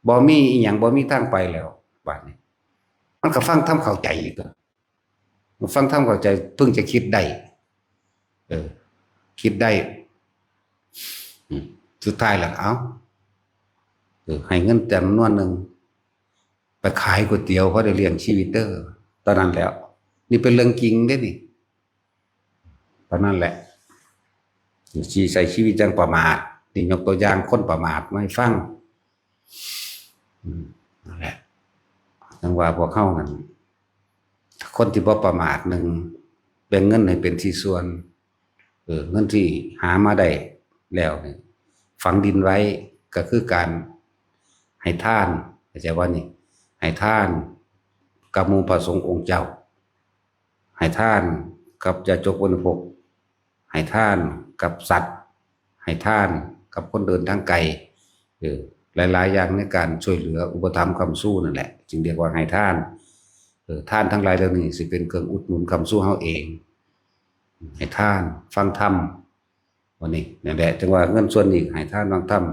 บ่มีอิหยัง บ่มีทางไปแล้ว บัดนี้ มันก็ฟังธรรมเข้าใจอีก ฟังธรรมเข้าใจ เพิ่งจะคิดได้ เออ คิดได้ อืม สุดท้ายแล้ว เอ้า เออ ให้เงินจำนวนหนึ่ง ไปขายก๋วยเตี๋ยว พอได้เลี้ยงชีวิตเด้อ ตอนนั้นแล้ว นี่เป็นเรื่องจริงเด้นี่ ตอนนั้นแหละ สิใช้ชีวิตอย่างประมาท นี่ยกตัวอย่างคนประมาทมาให้ฟัง อืม นั่นแหละ จั่งว่าพวกเฮานั่น คนที่บ่ประมาท หนึ่ง แบ่งเงินให้เป็นสี่ส่วน เออ เงินที่หามาได้แล้วนี่ ฝังดินไว้ ก็คือการให้ทาน เข้าใจว่านี่ ให้ทานกับหมู่พระสงฆ์องค์เจ้า ให้ทานกับญาติโยมบริโภค ให้ทานกับสัตว์ ให้ทานกับคนเดินทางไกล เออ หลายๆ อย่างในการช่วยเหลืออุปถัมภ์ค้ำชูนั่นแหละ จึงเรียกว่าให้ทาน เออ ทานทั้งหลายเหล่านี้สิเป็นเครื่องอุดหนุนค้ำชูเฮาเอง ให้ทาน ฟังธรรม วันนี้นั่นแหละ จั่งว่าเงินส่วนนี้ให้ทาน ฟังธรรม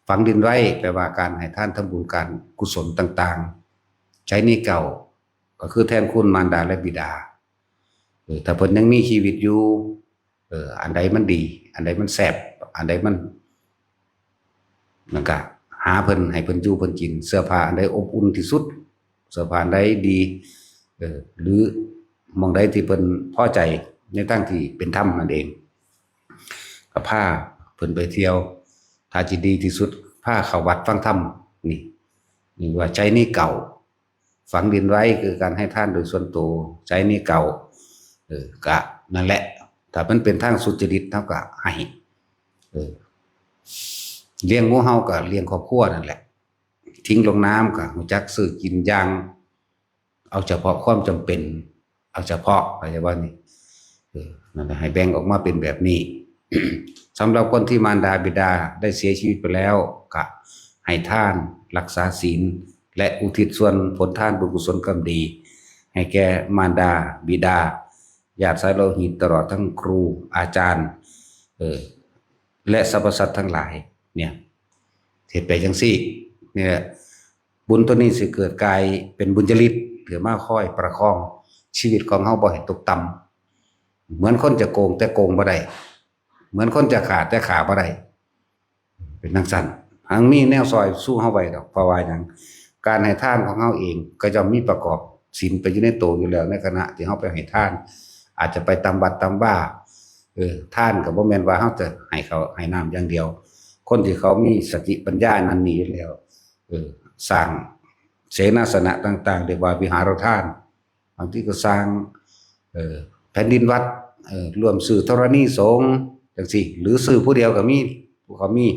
ฝังดินไว้ แปลว่าการให้ทาน ทำบุญ การกุศลต่างๆ ใช้หนี้เก่า ก็คือแทนคุณมารดาและบิดา เออ ถ้าเพิ่นยังมีชีวิตอยู่ เออ อันใดมันดี อันใดมันแซ่บ อันใดมัน นั่นก็หาเพิ่น ให้เพิ่นอยู่เพิ่นกิน เสื้อผ้าอันใดอบอุ่นที่สุด เสื้อผ้าอันใดดี เออ หรือหม่องใดที่เพิ่นพอใจในทางที่เป็นธรรมนั่นเอง ก็พาเพิ่นไปเที่ยว ถ้าสิดีที่สุด พาเข้าวัดฟังธรรม นี่ นี่ว่าใช้หนี้เก่า ฝังดินไว้คือการให้ทานโดยส่วนตัว ใช้หนี้เก่า เออ ก็นั่นแหละ ถ้ามันเป็นทางสุจริต เฮาก็ให้ เออ เลี้ยงหมู่เฮาก็เลี้ยงครอบครัวนั่นแหละ ทิ้งลงน้ำก็รู้จักซื้อกินอย่าง เอาเฉพาะความจำเป็น เอาเฉพาะ เข้าใจว่านี่ เออ นั่นแหละ ให้แบ่งออกมาเป็นแบบนี้ สำหรับคนที่มารดาบิดาได้เสียชีวิตไปแล้ว ก็ให้ทาน รักษาศีล และอุทิศส่วนผลทานบุญกุศลกรรมดี ให้แก่มารดาบิดา ญาติสายโลหิต ตลอดทั้งครูอาจารย์ เออ และสรรพสัตว์ทั้งหลาย เนี่ย เฮ็ดไปจั่งซี้ นี่แหละ บุญตัวนี้สิเกิดกลายเป็นบุญญาฤทธิ์ เพื่อมาคอยประคองชีวิตของเฮาบ่ให้ตกต่ำ เหมือนคนจะโกงแต่โกงบ่ได้ เหมือนคนจะฆ่าแต่ฆ่าบ่ได้ เป็นจั่งซั้น หังมีแนวซอยสู้เฮาไว้ดอก เพราะว่าหยัง การให้ทานของเฮาเองก็ย่อมมีประกอบศีลไปอยู่ในตัวอยู่แล้ว ในขณะที่เฮาไปให้ทาน อาจจะไปตามวัดตามวา เออ ทานก็บ่แม่นว่าเฮาจะให้ข้าวให้น้ำอย่างเดียว คนที่เขามีสติปัญญานั่นนี่อยู่แล้ว เออ สร้างเสนาสนะต่างๆ เรียกว่าวิหารทาน บางทีก็สร้าง เออ แผ่นดินวัด เออ ร่วมซื้อธรณีสงฆ์จั่งซี้ หรือซื้อผู้เดียวก็มี ผู้เขามี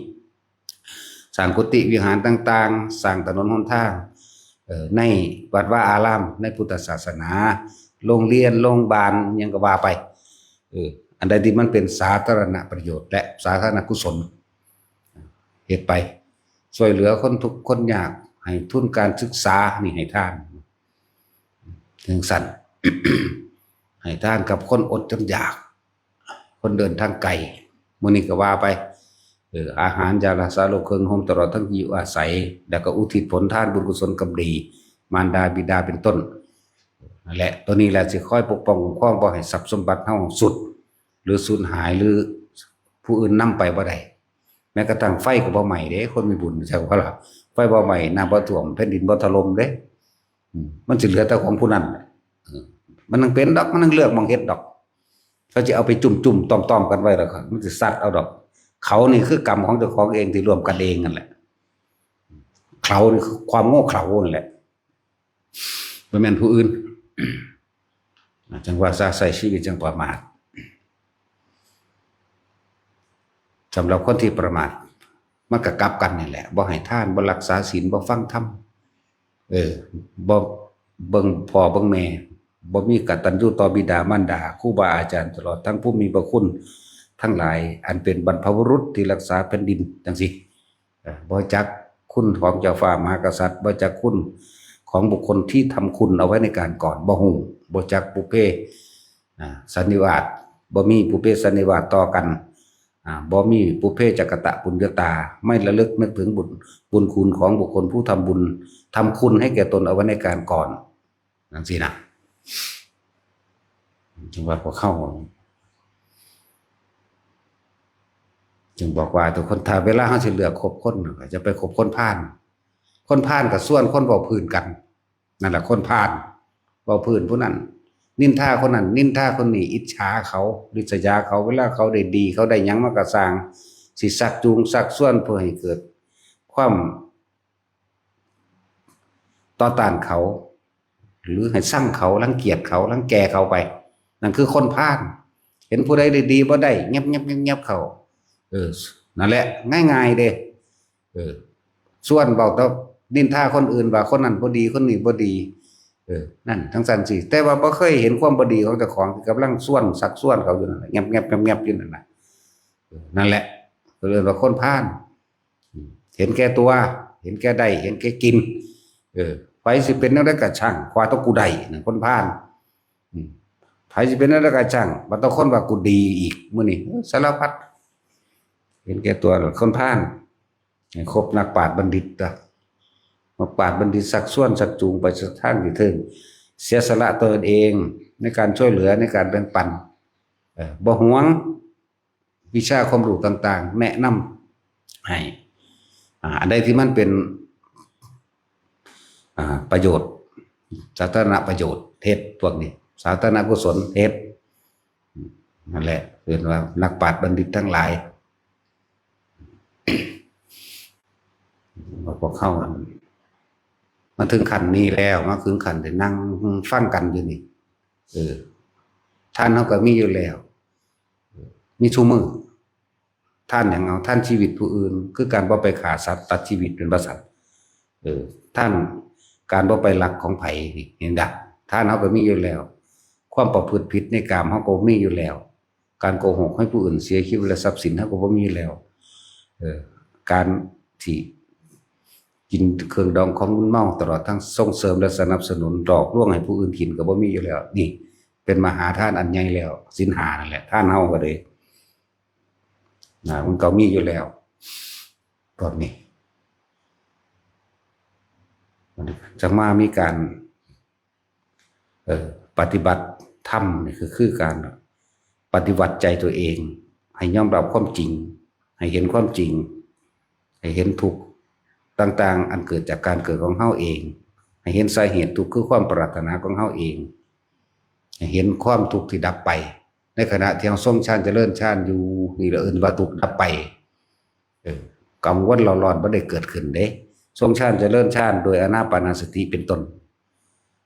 สร้างกุฏิวิหารต่างๆ สร้างถนนหนทาง เอ่อ ในวัดวาอาราม ในพุทธศาสนา โรงเรียน โรงบาล หยังก็ว่าไป เออ อันใดที่มันเป็นสาธารณประโยชน์ และสาธารณกุศล เฮ็ดไป ช่วยเหลือคนทุกข์คนยาก ให้ทุนการศึกษา นี่ให้ทาน จั่งซั้น ให้ทานกับคนอดคนอยาก คนเดินทางไกล มื้อนี้ก็ว่าไป เออ อาหาร ยารักษาโรค เครื่องห่ม ตลอดทั้งที่อยู่อาศัย แล้วก็อุทิศผลทานบุญกุศลกรรมดี มารดาบิดาเป็นต้น นั่นแหละ ตัวนี้แหละสิคอยปกป้องคุ้มครองบ่ให้ทรัพย์สมบัติเฮาสูญ หรือสูญหาย หรือผู้อื่นนำไปบ่ได้ แม้กระทั่งไฟก็บ่ไหม้เด้ คนมีบุญ จั่งว่าล่ะ ไฟบ่ไหม้ น้ำบ่ท่วม แผ่นดินบ่ถล่มเด้ อืม มันสิเหลือแต่ของผู้นั้นแหละ เออ มันยังเป็นดอก มันยังเลือกหม่องเฮ็ดดอก เขาจะเอาไปจุ่มๆ ต้อมๆ กันไว้แล้วก็มันสิซัดเอาดอก เขานี่คือกรรมของเจ้าของเองที่ร่วมกันเองนั่นแหละ เขานี่คือความโง่เขลานั่นแหละ บ่แม่นผู้อื่น จั่งว่าซะ ใช้ชีวิตจั่งประมาท สำหรับคนที่ประมาท มันก็กลับกันนี่แหละ บ่ให้ทาน บ่รักษาศีล บ่ฟังธรรม เออ บ่เบิ่งพ่อเบิ่งแม่ บ่มีกตัญญูต่อบิดามารดา ครูบาอาจารย์ ตลอดทั้งผู้มีพระคุณทั้งหลาย อันเป็นบรรพบุรุษที่รักษาแผ่นดินจังซี้ เอ่อ บ่จักคุณของเจ้าฟ้ามหากษัตริย์ บ่จักคุณของบุคคลที่ทำคุณเอาไว้ในการก่อน บ่ฮู้ บ่จักปุพเพ อ่า สันนิวาส บ่มีปุพเพสันนิวาสต่อกัน อ่า บ่มีปุพเพจักกตปุญญาตา ไม่ระลึกนึกถึงบุญ บุญคุณของบุคคลผู้ทำบุญ ทำคุณให้แก่ตนเอาไว้ในการก่อน จังซี้นะ จึงว่าพวกเขา จึงบอกว่าทุกคน ถ้าเวลาเฮาสิเลือกคบคนน่ะ ก็จะไปคบคนพาล คนพาลก็ชวนคนเว้าพื้นกัน นั่นแหละคนพาล เว้าพื้นผู้นั้น นินทาคนนั้น นินทาคนนี้ อิจฉาเขา ริษยาเขา เวลาเขาได้ดี เขาได้หยังมาก็ซ่าง สิชักจูงชักชวนเพื่อให้เกิดความต่อต้านเขา หรือให้ซังเขา รังเกียจเขา รังแกเขาไป นั่นคือคนพาล เห็นผู้ใดได้ดีบ่ได้ เงียบๆๆๆ เขา เออ นั่นแหละ ง่ายๆเด้ เออ ชวนเว้าแต่นินทาคนอื่นว่าคนนั้นบ่ดี คนนี้บ่ดี เออ นั่นจังซั่นสิ แต่ว่าบ่เคยเห็นความบ่ดีของเจ้าของ ที่กำลังชวน ชักชวนเขาอยู่นั่นแหละ แงบๆๆๆอยู่นั่นน่ะ เออ นั่นแหละ เขาเรียกว่าคนพาล อืม เห็นแก่ตัว เห็นแก่ได้ เห็นแก่กิน เออ ไผสิเป็นแนวใดก็ช่าง ขอแต่กูได้ นั่นคนพาล อืม ไผสิเป็นแนวใดก็ช่าง บ่ต้องคนว่ากูดีอีก มื้อนี้ เออ สารพัด เห็นแก่ตัว คนพาล ให้คบนักปราชญ์บัณฑิตเด้อ นักปราชญ์บัณฑิตชักชวนชักจูงไปทางที่เทิง เสียสละตนเองในการช่วยเหลือ ในการแบ่งปัน เอ่อ บ่หวงวิชาความรู้ต่างๆ แนะนำให้ อ่า อันใดที่มันเป็น อ่า ประโยชน์ สาธารณประโยชน์ เฮ็ด พวกนี้ สาธารณกุศล เฮ็ด นั่นแหละ เอิ้นว่านักปราชญ์บัณฑิตทั้งหลาย พวกเขามาถึงขั้นนี้แล้ว มาถึงขั้นได้นั่งฟังกันอยู่นี่ เออ ทานเฮาก็มีอยู่แล้ว มีซุมื้อ ทานหยังเอา ทานชีวิตผู้อื่น คือการบ่ไปฆ่าสัตว์ ตัดชีวิต เป็นว่าซั่น เออ ทานการบ่ไปลักของไผนี่ เห็นบ่ ทานเฮาก็มีอยู่แล้ว ความประพฤติผิดในกามเฮาก็มีอยู่แล้ว การโกหกให้ผู้อื่นเสียชีวิตและทรัพย์สินเฮาก็บ่มีอยู่แล้ว เออ การที่กินเครื่องดองของมึนเมา ตลอดทั้งส่งเสริมและสนับสนุนหลอกลวงให้ผู้อื่นกินก็บ่มีอยู่แล้ว นี่เป็นมหาทานอันใหญ่แล้ว ศีลห้านั่นแหละ ทานเฮาก็เลย นะ มันก็มีอยู่แล้ว พวกนี้ จั่งมามีการ เอ่อ ปฏิบัติธรรมนี่คือ คือการปฏิวัติใจตัวเอง ให้ยอมรับความจริง ให้เห็นความจริง ให้เห็นทุกข์ต่างๆ อันเกิดจากการเกิดของเฮาเอง ให้เห็นสาเหตุทุกข์คือความปรารถนาของเฮาเอง ให้เห็นความทุกข์ที่ดับไป ในขณะที่เฮาทรงฌานเจริญฌานอยู่ นี่ละเอิ้นว่าทุกข์ดับไป เออ กังวลเร่าร้อนบ่ได้เกิดขึ้นเด้ ทรงฌานเจริญฌานโดยอานาปานสติเป็นต้น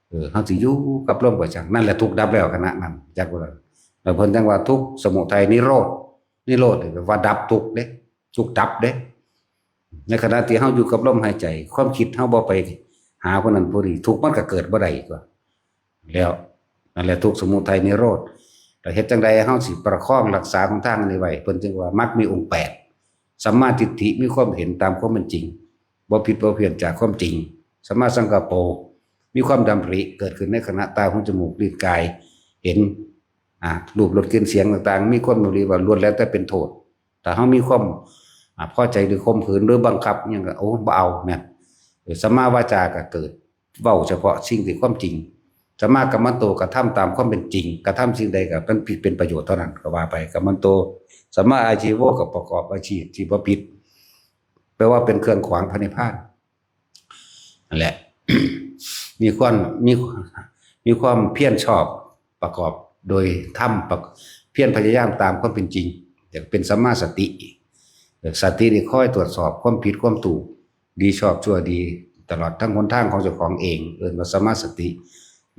เออ เฮาสิอยู่กับลมก็ช่าง นั่นแหละทุกข์ดับแล้วขณะนั้น จักว่า แล้วเพิ่นจั่งว่าทุกข์สมุทัยนิโรธ นิโรธนี่แปลว่าดับทุกข์เด้ ทุกข์ดับเด้ ในขณะที่เฮาอยู่กับลมหายใจ ความคิดเฮาบ่ไปหาผู้นั้นผู้นี้ ทุกข์มันก็เกิดบ่ได้อีกว่า แล้ว นั่นแหละทุกข์สมุทัยนิโรธ แล้วเฮ็ดจั่งใดเฮาสิประคองรักษาหนทางอันนี้ไว้ เพิ่นจึงว่ามรรคมีองค์แปด สัมมาทิฏฐิ มีความเห็นตามความเป็นจริง บ่ผิดบ่เพี้ยนจากความจริง สัมมาสังกัปโป มีความดำริเกิดขึ้นในขณะตา หู จมูก ลิ้น กาย เห็น อ่า รูป รส กลิ่น เสียงต่างๆ มีความดำริว่าล้วนแล้วแต่เป็นโทษ ถ้าเฮามีความ อ่า พอใจหรือข่มขืนหรือบังคับหยังก็ โอ้ บ่เอา แม่น เออ สัมมาวาจาก็เกิด เว้าเฉพาะสิ่งที่ความจริง สัมมากัมมันโต กระทำตามความเป็นจริง กระทำสิ่งใดก็เป็น เป็นประโยชน์เท่านั้น ก็ว่าไป กัมมันโต สัมมาอาชีโว ก็ประกอบอาชีพที่บ่ผิด แปลว่าเป็นเครื่องขวางพระนิพพาน นั่นแหละ มีความ มี มีความเพียรชอบประกอบโดยธรรม ประ เพียรพยายามตามความเป็นจริง อยากเป็นสัมมาสติ สตินี่คอยตรวจสอบความผิดความถูก ดีชอบชั่วดี ตลอดทั้งหนทางของเจ้าของเอง เอิ้นว่าสัมมาสติ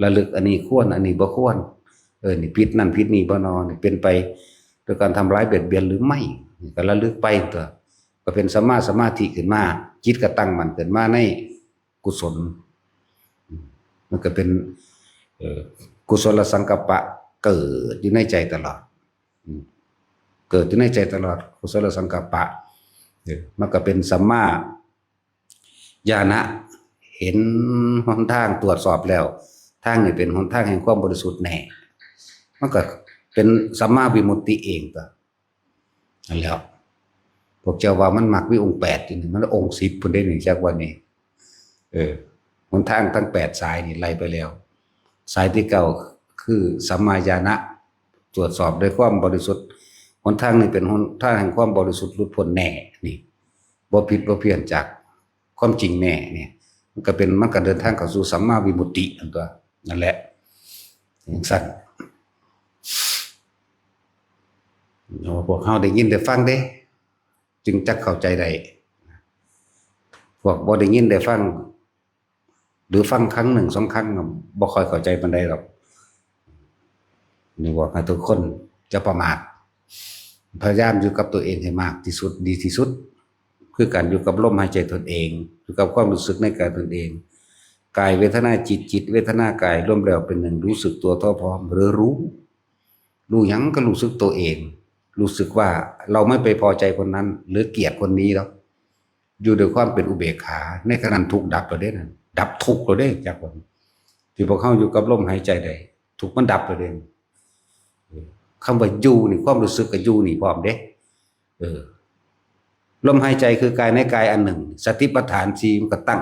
ระลึกอันนี้ควร อันนี้บ่ควร เออ นี่ผิดนั่นผิดนี่บ่นอ นี่เป็นไปโดยการทำร้ายเบียดเบียนหรือไม่ ก็ระลึกไปตัว ก็เป็นสัมมาสมาธิขึ้นมา จิตก็ตั้งมั่นขึ้นมาในกุศล มันก็เป็น เอ่อ กุศลสังกัปปะเกิดอยู่ในใจตลอด อืม เกิดอยู่ในใจตลอด กุศลสังกัปปะ เออ มันก็เป็นสัมมาญาณะ เห็นหนทาง ตรวจสอบแล้ว ทางนี้เป็นหนทางแห่งความบริสุทธิ์แน่ มันก็เป็นสัมมาวิมุตติเองก็ นั่นแหล้ว พวกเจ้าว่ามันมักมีองค์แปดอยู่นี่ มันองค์สิบพุ้นเด้นี่ จักวันนี้ เออ หนทางทั้งแปดสายนี่ไล่ไปแล้ว สายที่เก้าคือสัมมาญาณะ ตรวจสอบด้วยความบริสุทธิ์ หนทางนี้เป็นหนทางแห่งความบริสุทธิ์หลุดพ้นแน่ นี่ บ่ผิดบ่เพี้ยนจากความจริงแน่ เนี่ย มันก็เป็น มันก็เดินทางเข้าสู่สัมมาวิมุตตินั่นตัว นั่นแหละ จังซั่น พวกเฮาได้ยินได้ฟังเด้ จึงจักเข้าใจได้ พวกบ่ได้ยินได้ฟัง หรือฟังครั้งหนึ่งสองครั้งน่ะ บ่ค่อยเข้าใจปานใดหรอก นี่บอกให้ทุกคนจะประมาท พยายามอยู่กับตัวเองให้มากที่สุด ดีที่สุด คือการอยู่กับลมหายใจตนเอง อยู่กับความรู้สึกในกายตนเอง กายเวทนาจิต จิตเวทนากาย รวมแล้วเป็นหนึ่ง รู้สึกตัวทั่วพร้อม หรือรู้ รู้หยังก็รู้สึกตัวเอง รู้สึกว่าเราไม่ไปพอใจคนนั้น หรือเกลียดคนนี้แล้ว อยู่ด้วยความเป็นอุเบกขา ในขณะนั้นทุกข์ดับแล้วเด้นั่น ดับทุกข์แล้วเด้ จากคนที่พวกเขาอยู่กับลมหายใจได้ ทุกข์มันดับแล้วเด้ คำว่าอยู่นี่ ความรู้สึกก็อยู่นี่พร้อมเด้ เออ ลมหายใจคือกายในกายอันหนึ่ง สติปัฏฐานสี่มันก็ตั้ง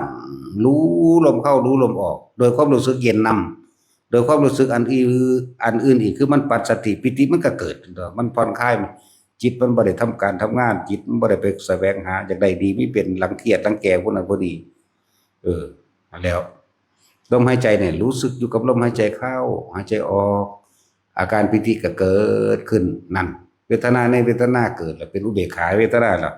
รู้ลมเข้า รู้ลมออก โดยความรู้สึกเย็นนำ โดยความรู้สึกอันอื่น อันอื่นอีก คือมันปัสสติ ปีติมันก็เกิด มันผ่อนคลาย จิตมันบ่ได้ทำการทำงาน จิตมันบ่ได้ไปแสวงหาอยากได้ดี มีเป็น รังเกียจรังแกผู้นั้นผู้นี้ เออ แล้ว ลมหายใจเนี่ย รู้สึกอยู่กับลมหายใจเข้า หายใจออก อาการปีติก็เกิดขึ้นนั่น เวทนาในเวทนาเกิดแล้ว เป็นอุเบกขาเวทนาแล้ว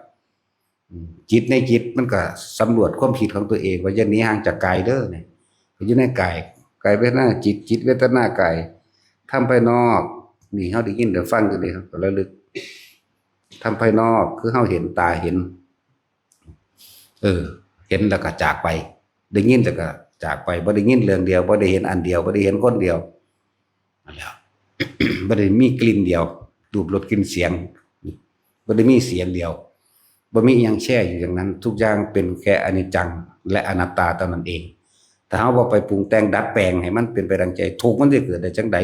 อืม จิตในจิตมันก็สำรวจความคิดของตัวเอง ว่าอย่าหนีห่างจากกายเด้อเนี่ย ก็อยู่ในกาย กายเวทนาจิต จิตเวทนากาย ธรรมภายนอก นี่เฮาได้ยินได้ฟังอยู่นี่ เฮาก็ระลึก ธรรมภายนอกคือเฮาเห็น ตาเห็น เออ เห็นแล้วก็จากไป ได้ยินแล้วก็จากไป บ่ได้ยินเรื่องเดียว บ่ได้เห็นอันเดียว บ่ได้เห็นคนเดียว นั่นแหละ บ่ได้มีกลิ่นเดียว รูปรสกลิ่นเสียง บ่ได้มีเสียงเดียว บ่มีอิหยังแช่อยู่อย่างนั้น ทุกอย่างเป็นแค่อนิจจังและอนัตตาเท่านั้นเอง ถ้าเฮาบ่ไปปรุงแต่งดัดแปลงให้มันเป็นไปดังใจ ทุกข์มันสิเกิดได้จั่งใด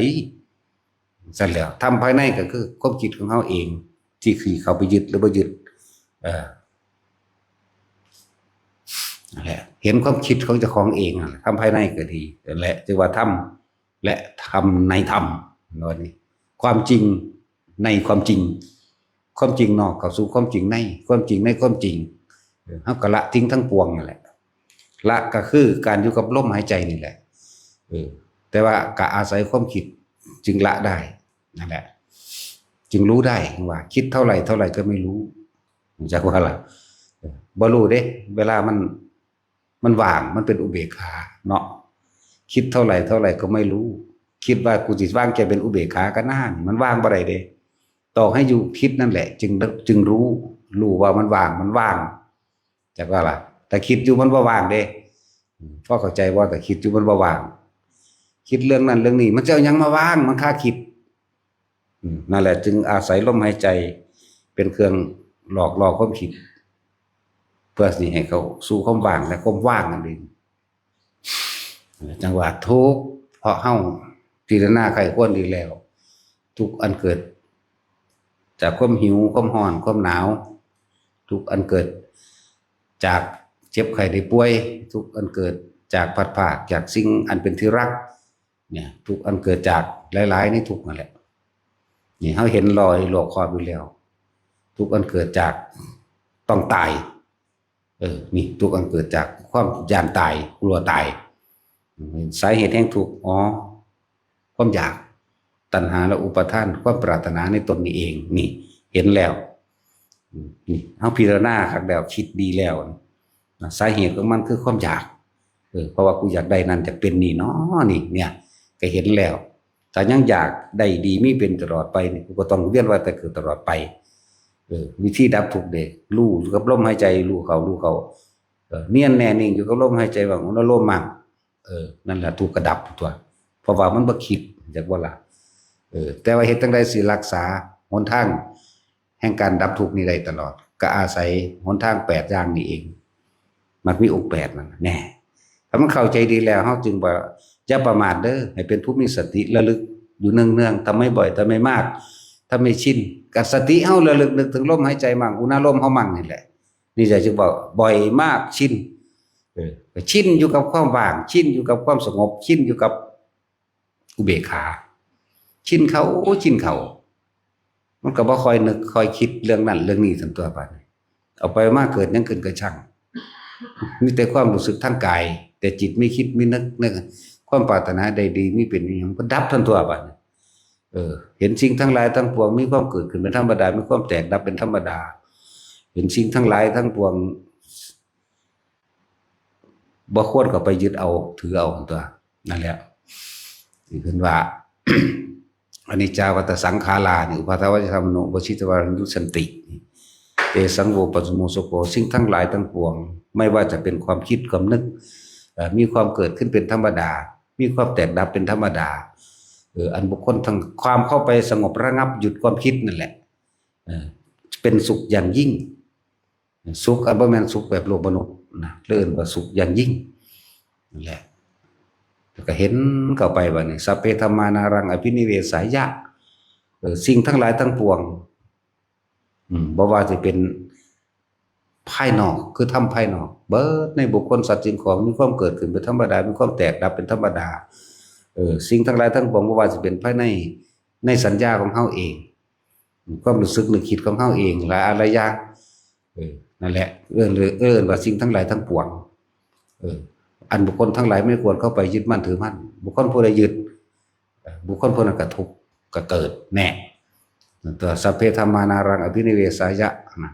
ซั่นแหล้ว ธรรมภายในก็คือความคิดของเฮาเอง ที่ขี้เข้าไปยึดหรือบ่ยึด เออ นั่นแหละ เห็นความคิดของเจ้าของเองนั่นแหละ ธรรมภายในก็ดี นั่นแหละ จึงว่าธรรม และธรรมในธรรม ว่านี่ ความจริงในความจริง ความจริงนอกเข้าสู่ความจริงใน ความจริงในความจริง เออ เฮาก็ละทิ้งทั้งปวงนั่นแหละ ละก็คือการอยู่กับลมหายใจนี่แหละ เออ แต่ว่าก็อาศัยความคิดจึงละได้ นั่นแหละ จึงรู้ได้ว่าคิดเท่าไหร่เท่าไหร่ก็ไม่รู้ จักว่าล่ะ เออ บ่รู้เด้ เวลามัน มันว่าง มันเป็นอุเบกขาเนาะ คิดเท่าไหร่เท่าไหร่ก็ไม่รู้ คิดว่ากูสิวางใจเป็นอุเบกขาก็นาน มันว่างบ่ได้เด้ ต้องให้อยู่คิดนั่นแหละ จึง จึงรู้ รู้ว่ามันว่าง มันว่าง จักว่าล่ะ แต่คิดอยู่มันบ่ว่างเด้ อืม พอเข้าใจบ่ แต่คิดอยู่มันบ่ว่าง คิดเรื่องนั้นเรื่องนี้ มันจะเอาหยังมาว่าง มันคาคิด อืม นั่นแหละ จึงอาศัยลมหายใจเป็นเครื่องหลอกล่อความคิด เพื่อสิให้เข้าสู่ความว่างและความว่างนั่นเอง จั่งว่าทุกข์เพราะเฮาพิจารณาใคร่ครวญดีแล้ว ทุกข์อันเกิดจากความหิว ความร้อน ความหนาว ทุกข์อันเกิดจากเจ็บไข้ได้ป่วย ทุกข์อันเกิดจากพลัดพรากจากสิ่งอันเป็นที่รัก เนี่ย ทุกข์อันเกิดจากหลายๆ ในทุกข์นั่นแหละ นี่เฮาเห็นรอยหลอกครอบอยู่แล้ว ทุกข์อันเกิดจากต้องตาย เออ นี่ทุกข์อันเกิดจากความย้านตาย กลัวตาย สาเหตุแห่งทุกข์ อ๋อ ความอยาก ตัณหาและอุปาทาน ความปรารถนาในตนนี่เอง นี่ เห็นแล้ว อืม นี่ เฮาพิจารณาคักแล้ว คิดดีแล้วนะ สาเหตุของมันคือความอยาก เออ เพราะว่ากูอยากได้นั่น อยากเป็นนี่เนาะ นี่ เนี่ย ก็เห็นแล้ว ถ้ายังอยากได้ดีมีเป็นตลอดไปนี่ กูก็ต้องเวียนว่ายตายเกิดตลอดไป ออ วิธีดับทุกข์เด้ รู้อยู่กับลมหายใจ รู้เข้า รู้เข้า เออ เนียนแน่นิ่งอยู่กับลมหายใจ ว่างอนุโลมมั่ง เออ นั่นแหละทุกข์ก็ดับตัว เพราะว่ามันบ่คิด จักบ่ล่ะ เออ แต่ว่าเฮ็ดจั่งใดสิรักษาหนทางแห่งการดับทุกข์นี้ได้ตลอด ก็อาศัยหนทางแปดอย่างนี้เอง มักมีองค์แปดนั่นน่ะ แน่ ถ้ามันเข้าใจดีแล้ว เฮาจึงว่า อย่าประมาทเด้อ ให้เป็นผู้มีสติระลึกอยู่เนืองๆ ทำให้บ่อย ทำให้มาก ทำให้ชิน กับสติเฮาระลึกนึกถึงลมหายใจมั่ง อุณาโลมเฮามั่งนี่แหละ นี่จะจึงบอกบ่อยมาก ชิน เออ ก็ชินอยู่กับความว่าง ชินอยู่กับความสงบ ชินอยู่กับอุเบกขา ชินเข้า ชินเข้า มันก็บ่ค่อยนึกค่อยคิดเรื่องนั้นเรื่องนี้ซั่นตัว บาดนี้ เอาไปมาเกิดหยังขึ้นก็ช่าง มีแต่ความรู้สึกทางกาย แต่จิตไม่คิดไม่นึก นึก ความปรารถนาใดดี มีเป็นอิหยังก็ดับทันตัว บาดนี้ เออ เห็นสิ่งทั้งหลายทั้งปวง มีความเกิดขึ้นเป็นธรรมดา มีความแตกดับเป็นธรรมดา เห็นสิ่งทั้งหลายทั้งปวง บ่ควรเข้าไปยึดเอาถือเอาตัว นั่นแหละ ที่เพิ่นว่า อนิจจาวัตตสังขารานี่ อุปาทวะธรรมโน วชิตวารัญยุสันติ เตสังโวปัสสโมสโก สิ่งทั้งหลายทั้งปวง ไม่ว่าจะเป็นความคิดความนึก เอ่อ มีความเกิดขึ้นเป็นธรรมดา มีความแตกดับเป็นธรรมดา เออ อันบุคคลทั้ง ความเข้าไปสงบระงับหยุดความคิดนั่นแหละ เออ เป็นสุขอย่างยิ่ง สุขอันบ่แม่นสุขแบบโลกมนุษย์นะ เอิ้นว่าสุขอย่างยิ่ง นั่นแหละ แล้วก็เห็นเข้าไปว่านี่ สัพเพธัมมานารังอภินิเวสายะ เออ สิ่งทั้งหลายทั้งปวง อืม บ่ว่าสิเป็นภายนอก คือธรรมภายนอก เบิดในบุคคลสัตว์สิ่งของ มีความเกิดขึ้นเป็นธรรมดา มีความแตกดับเป็นธรรมดา เออ สิ่งทั้งหลายทั้งปวง บ่ว่าสิเป็นภายใน ในสัญญาของเฮาเอง ความรู้สึกนึกคิดของเฮาเอง หลายอันหลายอย่าง เออ นั่นแหละ เอิ้นเลย เอิ้นว่าสิ่งทั้งหลายทั้งปวง เออ อันบุคคลทั้งหลายไม่ควรเข้าไปยึดมั่นถือมั่น บุคคลผู้ใดยึด เอ่อ บุคคลผู้นั้นก็ทุกข์ ก็เกิดแน่ ตัวสัพเพธัมมานารังอภินิเวสายะนะ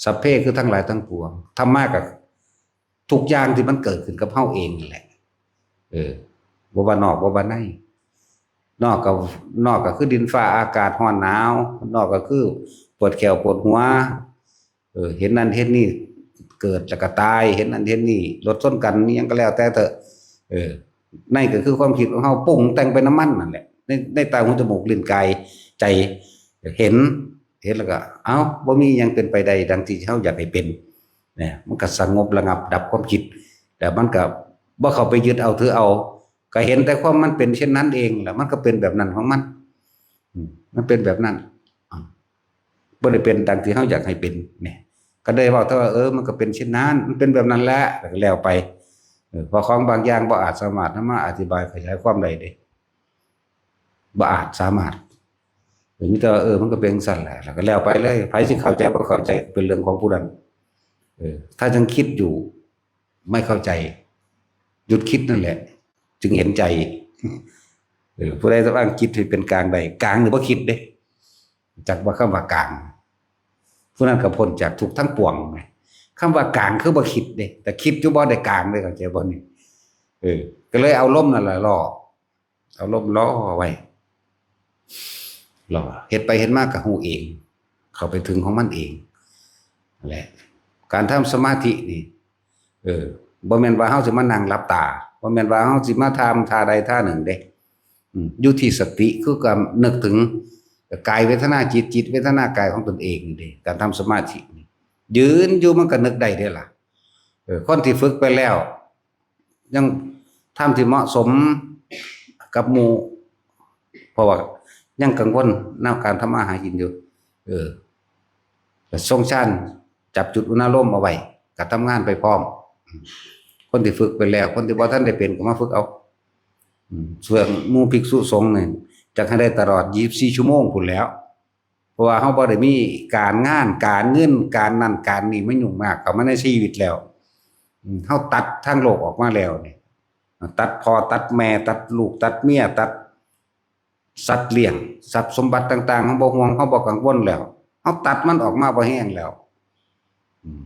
สัพเพคือทั้งหลายทั้งปวง ธัมมาก็ทุกอย่างที่มันเกิดขึ้นกับเฮาเองนั่นแหละ เออ บ่ว่านอก บ่ว่าใน นอกก็ นอกก็คือดินฟ้าอากาศ ร้อนหนาว นอกก็คือปวดแข้วปวดหัว เออ เห็นนั่นเห็นนี่ เกิดแล้วก็ตาย เห็นนั่นเห็นนี่ รถชนกัน อิหยังก็แล้วแต่เถอะ เออ ในก็คือความคิดของเฮาปรุงแต่งไปนำมันนั่นแหละ ใน ในตา หู จมูก ลิ้น กาย ใจ เห็น เห็นแล้วก็ เอ้า บ่มีหยังเป็นไปได้ดังที่เฮาอยากให้เป็น เนี่ย มันก็สงบระงับดับความคิด แต่มันก็บ่เข้าไปยึดเอาถือเอา ก็เห็นแต่ความมันเป็นเช่นนั้นเอง แล้วมันก็เป็นแบบนั้นของมัน อืม มันเป็นแบบนั้น อ่า บ่ได้เป็นดังที่เฮาอยากให้เป็น เนี่ย ก็ได้เว้าแต่ว่า เออ มันก็เป็นเช่นนั้น มันเป็นแบบนั้นแหละ แล้วก็แล้วไป เออ เพราะของบางอย่างบ่อาจสามารถนำมาอธิบายขยายความได้เด้ บ่อาจสามารถ เออ มีแต่ว่า เออ มันก็เป็นจั่งซั้นแหละ แล้วก็แล้วไปเลย ไผสิเข้าใจบ่เข้าใจเป็นเรื่องของผู้นั้น เออ ถ้ายังคิดอยู่ ไม่เข้าใจ หยุดคิดนั่นแหละ จึงเห็นใจ เออ ผู้ใดสามารถคิดให้เป็นกลางได้ กลางนี่บ่คิดเด้ จักว่าคำว่ากลาง ผู้นั้นก็พ้นจากทุกข์ทั้งปวงไง คำว่ากลางคือบ่คิดเด้ แต่คิดอยู่บ่ได้กลางเด้ เข้าใจบ่นี่ เออ ก็เลยเอาลมนั่นแหละล่อ เอาลมล่อไว้ ล่อ เฮ็ดไปเฮ็ดมาก็ฮู้เอง เข้าไปถึงของมันเอง นั่นแหละ การทำสมาธินี่ เออ บ่แม่นว่าเฮาสิมานั่งหลับตา บ่แม่นว่าเฮาสิมาทำท่าใดท่าหนึ่งเด้ อืม อยู่ที่สติ คือการนึกถึงกายเวทนาจิต จิตเวทนากายของตนเองนี่เด้ การทำสมาธินี่ ยืนอยู่มันก็นึกได้เด้ล่ะ เออ คนที่ฝึกไปแล้ว ยังทำที่เหมาะสมกับหมู่ เพราะว่ายังกังวลในการทำมาหากินอยู่ เออ ก็ทรงฌาน จับจุดอุณาโลมเอาไว้ ก็ทำงานไปพร้อม คนที่ฝึกไปแล้ว คนที่บ่ทันได้เป็นก็มาฝึกเอา อืม ส่วนหมู่ภิกษุสงฆ์นี่ จักให้ได้ตลอดยี่สิบสี่ชั่วโมงพู้นแหล้ว เพราะว่าเฮาบ่ได้มีการงาน การเงิน การนั่นการนี่มายุ่งมากเข้ามาในชีวิตแล้ว อืม เฮาตัดทางโลกออกมาแล้วนี่ ตัดพ่อ ตัดแม่ ตัดลูก ตัดเมีย ตัดสัตว์เลี้ยง ทรัพย์สมบัติต่างๆ เฮาบ่ห่วง เฮาบ่กังวลแล้ว เฮาตัดมันออกมาบ่แฮงแล้ว อืม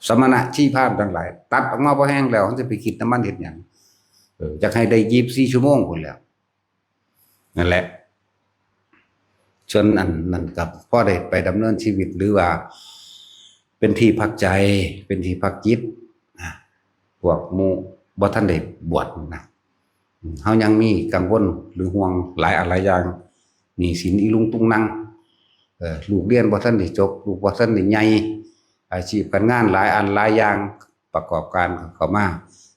สมณะชีพราหมณ์ทั้งหลาย ตัดออกมาบ่แฮงแล้ว เฮาสิไปคิดนำมันเฮ็ดหยัง เออ อยากให้ได้ยี่สิบสี่ชั่วโมงพู้นแหล้ว นั่นแหละ ส่วนอันนั้นก็พอได้ไปดำเนินชีวิต หรือว่าเป็นที่พักใจ เป็นที่พักจิตนะ พวกหมู่บ่ทันได้บวชนะ อืม เฮายังมีกังวลหรือห่วงหลายอันหลายอย่าง หนี้สินอีลุงตุงนัง เออ ลูกเรียนบ่ทันได้จบ ลูกบ่ทันได้ใหญ่ อาชีพการงานหลายอันหลายอย่างประกอบการเข้ามา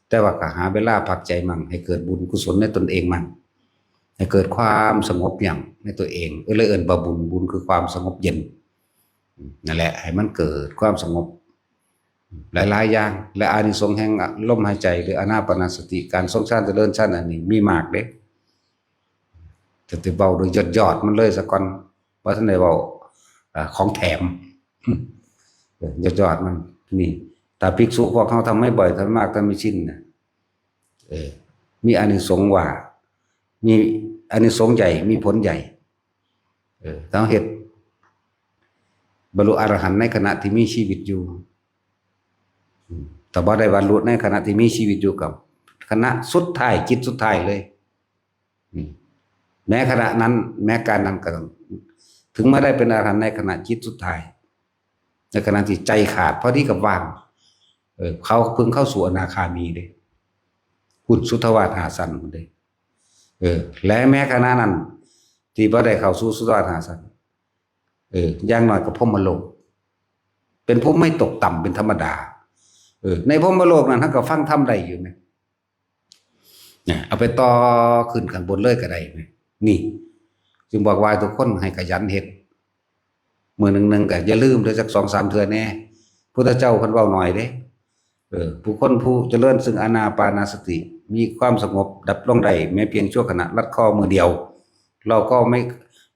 แต่ว่าก็หาเวลาพักใจมั่ง ให้เกิดบุญกุศลในตนเองมั่ง ให้เกิดความสงบเยือกในตัวเอง เออ เลยเอิ้นว่าบุญ บุญคือความสงบเย็น นั่นแหละ ให้มันเกิดความสงบหลายๆอย่าง และอานิสงส์แห่งลมหายใจ หรืออานาปานสติ การทรงฌานเจริญฌานอันนี้มีมากเด้ แต่สิเว้าโดยยอดๆมันเลยซะก่อน บ่ทันได้เว้า อ่า ของแถม เออ ยอดๆมัน นี่ ถ้าภิกษุพวกเฮาทำให้บ่อย ทำให้มาก ทำให้ชินน่ะ เออ มีอานิสงส์ว่า มีอานิสงส์ใหญ่ มีผลใหญ่ เออ ถ้าเฮาเฮ็ด บรรลุอรหันต์ในขณะที่มีชีวิตอยู่ อืม ถ้าบ่ได้บรรลุในขณะที่มีชีวิตอยู่ ก็ขณะสุดท้าย จิตสุดท้ายเลย อืม แม้ขณะนั้น แม้การนั้นก็ต้อง ถึงมาได้เป็นอรหันต์ในขณะจิตสุดท้าย ในขณะที่ใจขาด พอดีกับว่าง เออ เขาเพิ่งเข้าสู่อนาคามีเด้ พุ้นสุทธาวาสห้าชั้นพุ้นเด้ เออ และแม้ขณะนั้น ที่บ่ได้เข้าสู่สุทธาวาสห้าชั้น เออ อย่างน้อยก็พรหมโลก เป็นผู้ไม่ตกต่ำเป็นธรรมดา เออ ในพรหมโลกนั้น เฮาก็ฟังธรรมได้อยู่แหม เนี่ย เอาไปต่อขึ้นข้างบนเลยก็ได้แหม นี่ จึงบอกว่าทุกคนให้ขยันเฮ็ด มื้อหนึ่งๆก็อย่าลืมเด้อ จักสองสามเทื่อแหน่ พุทธเจ้าเพิ่นเว้าน้อยเด้ เออ ผู้คนผู้เจริญซึ่งอานาปานสติ มีความสงบดับลงได้แม้เพียงชั่วขณะ ลัดข้อมื้อเดียว เราก็ไม่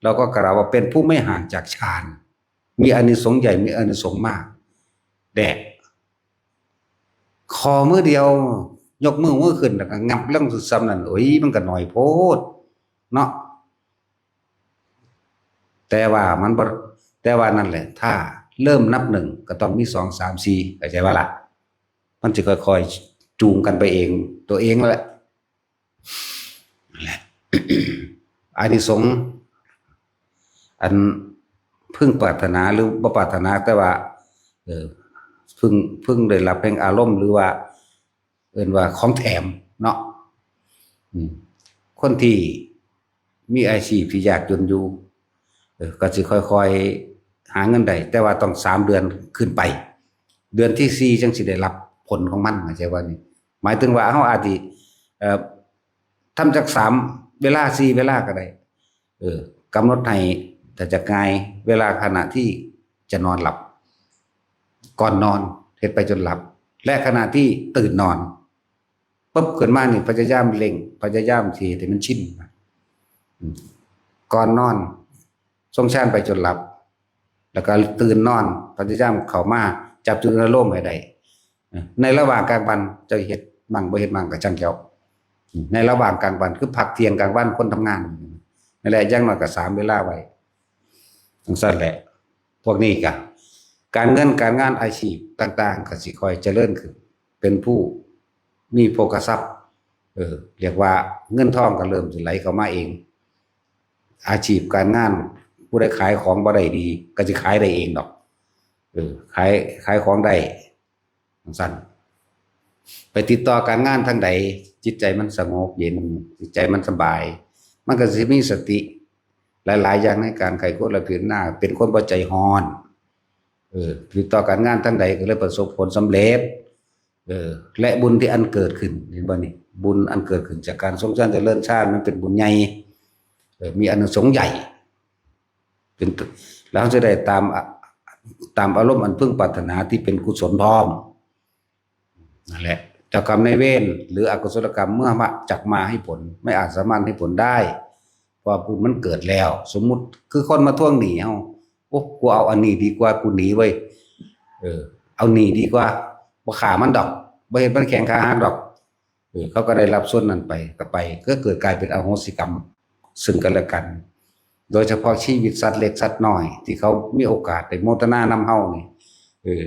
เราก็กล่าวว่าเป็นผู้ไม่ห่างจากฌาน มีอานิสงส์ใหญ่ มีอานิสงส์มาก แด่ ข้อมื้อเดียว ยกมือ มือขึ้นแล้วก็งับลงซ้ำนั่น โอ้ย มันก็น้อยโพดเนาะ แต่ว่ามันบ่ แต่ว่านั่นแหละ ถ้าเริ่มนับหนึ่งก็ต้องมีสอง สาม สี่ เข้าใจบ่ล่ะ มันสิค่อยๆจูงกันไปเอง ตัวเองนั่นแหละ นั่นแหละ อานิสงส์ อันพึงปรารถนาหรือบ่ปรารถนา แต่ว่า เออ พึง พึงได้รับแห่งอารมณ์ หรือว่า เอิ้นว่าของแถมเนาะ อืม คนที่มีอาชีพที่ยากจนอยู่ เออ ก็สิค่อยๆหาเงินได้ แต่ว่าต้องสามเดือนขึ้นไป เดือนที่สี่จั่งสิได้รับผลของมัน เข้าใจบ่นี่ หมายถึงว่าเฮาอาจสิ เอ่อ ทำจักสามเวลา สี่เวลาก็ได้ เออ กำหนดให้ ถ้าจะง่าย เวลาขณะที่จะนอนหลับ ก่อนนอน เฮ็ดไปจนหลับ และขณะที่ตื่นนอน ปุ๊บ ขึ้นมานี่ พยายามเร่ง พยายามสิเฮ็ดให้มันชิน อืม ก่อนนอน ทรงฌานไปจนหลับ แล้วก็ตื่นนอน พยายามเข้ามาจับจุดอารมณ์ให้ได้ ในระหว่างกลางวันเจ้าเฮ็ดมั่งบ่เฮ็ดมั่งก็ช่างเจ้า ในระหว่างกลางวันคือพักเที่ยงกลางวันคนทำงาน นั่นแหละ อย่างน้อยก็สามเวลาไว้ จั่งซั้นแหละ พวกนี้ก็ การเงินการงานอาชีพต่างๆ ก็สิค่อยเจริญขึ้น เป็นผู้มีโภคทรัพย์ เออ เรียกว่าเงินทองก็เริ่มสิไหลเข้ามาเอง อาชีพการงาน ผู้ใดขายของบ่ได้ดี ก็สิขายได้เองดอก เออ ขาย ขายของได้ จั่งซั้น ไปติดต่อการงานทางใด จิตใจมันสงบเย็น จิตใจมันสบาย มันก็สิมีสติหลายๆอย่างในการใคร่ครวญและพิจารณา เป็นคนบ่ใจร้อน เออ ติดต่อการงานทางใดก็เลยประสบผลสำเร็จ เออ และบุญที่อันเกิดขึ้น เห็นบ่นี่ บุญอันเกิดขึ้นจากการทรงฌานเจริญฌาน มันเป็นบุญใหญ่ เออ มีอานิสงส์ใหญ่ เป็น แล้วจะได้ตาม ตามอารมณ์อันพึงปรารถนาที่เป็นกุศลพร้อม นั่นแหละ เจ้ากรรมนายเวรหรืออกุศลกรรมเมื่อมา จักมาให้ผล ไม่อาจสามารถให้ผลได้ เพราะบุญมันเกิดแล้ว สมมุติคือคนมาทวงหนี้เฮา โอ้ กูเอาอันนี้ดีกว่า กูหนีเว้ย เออ เอาหนี้ดีกว่า บ่ฆ่ามันดอก บ่เฮ็ดมันแข้งขาหักดอก เออ เขาก็ได้รับส่วนนั้นไป ก็ไป ก็เกิดกลายเป็นอโหสิกรรม ซึ่งกันและกัน โดยเฉพาะชีวิตสัตว์เล็กสัตว์น้อย ที่เขามีโอกาสได้โมทนานำเฮานี่ เออ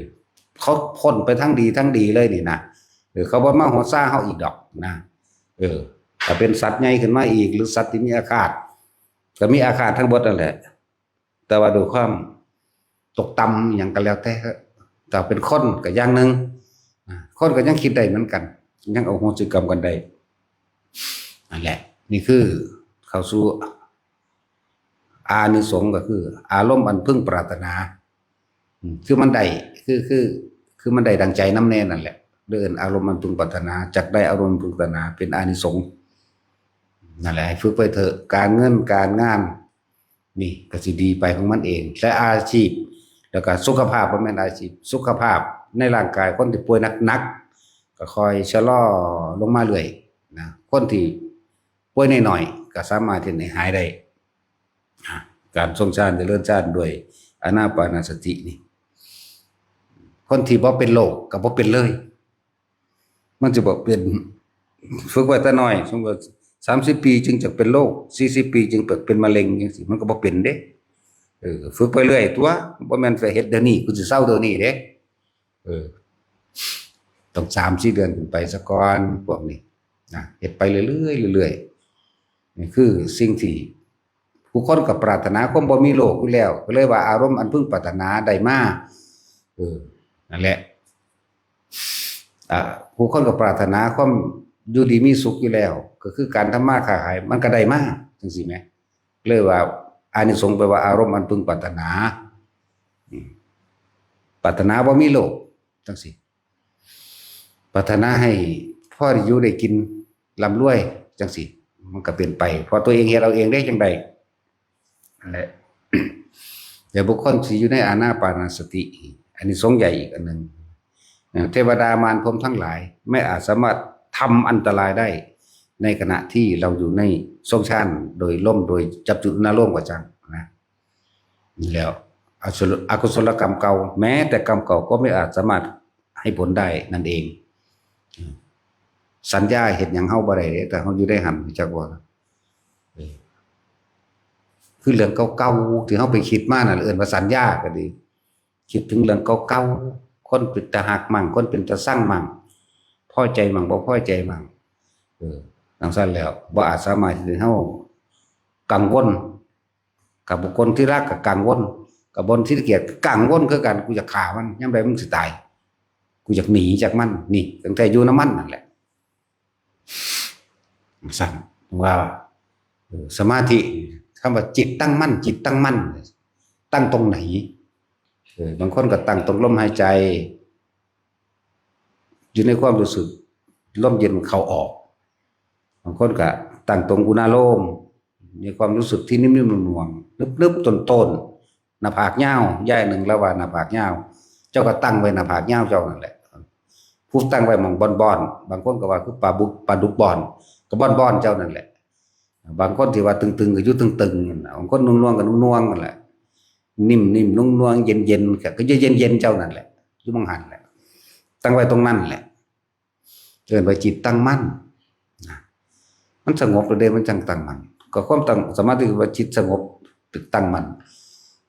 เขาพ้นไปทั้งดีทั้งดีเลยนี่นะ เออ เขาบ่มาโหดซาเฮาอีกดอกนะ เออ ถ้าเป็นสัตว์ใหญ่ขึ้นมาอีก หรือสัตว์ที่มีอาฆาต ก็มีอาฆาตทั้งหมดนั่นแหละ แต่ว่าด้วยความตกต่ำอหย่างก็แล้วแต่ แต่เป็นคนก็อย่างหนึ่ง อ่า คนก็ยังคิดได้เหมือนกัน ยังอโหสิกรรมกันได้ นั่นแหละ นี่คือเข้าสู่อานิสงส์ ก็คืออารมณ์อันพึงปรารถนา อืม คือมันได้ คือ คือ คือมันได้ดังใจนำแน่นั่นแหละ เรื่องอารมณ์อันพึงปรารถนา จักได้อารมณ์พึงปรารถนา เป็นอานิสงส์ นั่นแหละ ให้ฝึกไปเถอะ การเงินการงาน นี่ก็สิดีไปของมันเอง และอาชีพ แล้วก็สุขภาพ บ่แม่นอาชีพ สุขภาพในร่างกาย คนที่ป่วยหนักๆ ก็ค่อยชะลอลงมาเรื่อยนะ คนที่ป่วยน้อยๆ ก็สามารถที่จะหายได้ อ่ะ การทรงฌานเจริญฌานด้วยอานาปานสตินี่ คนที่บ่เป็นโรคก็บ่เป็นเลย มันจะบอกเป็น ฝึกไว้แต่น้อย สมมติว่าสามสิบปีจึงจะเป็นโรค สี่สิบปีจึงเป็นมะเร็งจังซี่ มันก็บ่เป็นเด้ เออ ฝึกไปเรื่อยตัว บ่แม่นไปเฮ็ดเดี๋ยวนี้ กูสิเซาเดี๋ยวนี้เด้ เออ ต้องสามสี่เดือนขึ้นไปซะก่อน พวกนี้นะ เฮ็ดไปเรื่อยๆ เรื่อยๆ นี่คือสิ่งที่ผู้คนก็ปรารถนาความบ่มีโรคอยู่แล้ว ก็เลยว่าอารมณ์อันพึงปรารถนาได้มา เออ นั่นแหละ อ่า ผู้คนก็ปรารถนาความอยู่ดีมีสุขอยู่แล้ว ก็คือการทำมาค้าขาย มันก็ได้มา จังซี่แหม เลยว่าอานิสงส์แปลว่าอารมณ์อันพึงปรารถนา อืม ปรารถนาบ่มีโรค จังซี่ ปรารถนาให้พอได้อยู่ได้กิน ร่ำรวย จังซี่ มันก็เป็นไป เพราะตัวเองเฮ็ดเอาเองได้จังใด นั่นแหละ แต่บุคคลที่อยู่ในอานาปานสติ อันนี้สงส์ใหญ่อีกอันหนึ่งนะ เทวดามารพรหมทั้งหลาย ไม่อาจสามารถทำอันตรายได้ ในขณะที่เราอยู่ในทรงฌาน โดยลม โดยจับจุดนารมณ์กว่าจังนะ แล้วอกุศล อกุศลกรรมเก่า แม้แต่กรรมเก่าก็ไม่อาจสามารถให้ผลได้นั่นเอง สัญญาเฮ็ดหยังเฮาบ่ได้เด้ แต่เฮาอยู่ในหั้น รู้จักบ่ เออ คือเรื่องเก่าๆ ที่เฮาไปคิดมานั่น เอิ้นว่าสัญญาก็ดี คิดถึงเรื่องเก่าๆ คนเป็นตาฮักมั่ง คนเป็นตาซังมั่ง พอใจมั่ง บ่พอใจมั่ง เออ จังซั่นแล้ว บ่อาจสามารถที่เฮากังวล กับบุคคลที่รักก็กังวล กับบุคคลที่เกลียดก็กังวลคือกัน กูอยากฆ่ามัน ยามใดมึงสิตาย กูอยากหนีจากมัน นี่ ตั้งแต่อยู่นำมันนั่นแหละ ซั่นว่า เออ สมาธิ คำว่าจิตตั้งมั่น จิตตั้งมั่น ตั้งตรงไหน เออ บางคนก็ตั้งตรงลมหายใจ อยู่ในความรู้สึกลมเย็นเข้าออก บางคนก็ตั้งตรงอุณาโลม ในความรู้สึกที่นิ่มๆ หน่วงๆ นึบๆ ต้นๆ หน้าผากยาว ยายหนึ่งลาวว่าหน้าผากยาว เจ้าก็ตั้งไว้หน้าผากยาวเจ้านั่นแหละ ผู้ตั้งไว้หม่องบ่อนๆ บางคนก็ว่าคือปลาบุก ปลาดุกบ่อน ก็บ่อนๆ เจ้านั่นแหละ บางคนที่ว่าตึงๆ ก็อยู่ตึงๆ นั่นน่ะ บางคนนุ่งนวงก็นุ่งนวงนั่นแหละ นิ่มๆ นุ่งนวง เย็นๆ ก็ ก็อยู่เย็นๆ เจ้านั่นแหละ อยู่หม่องหั้นแหละ ตั้งไว้ตรงนั้นแหละ เอิ้นว่าจิตตั้งมั่นนะ มันสงบแล้วเด้ มันจั่งตั้งมั่น ก็ความตั้งสมาธิว่าจิตสงบ ตั้งมั่น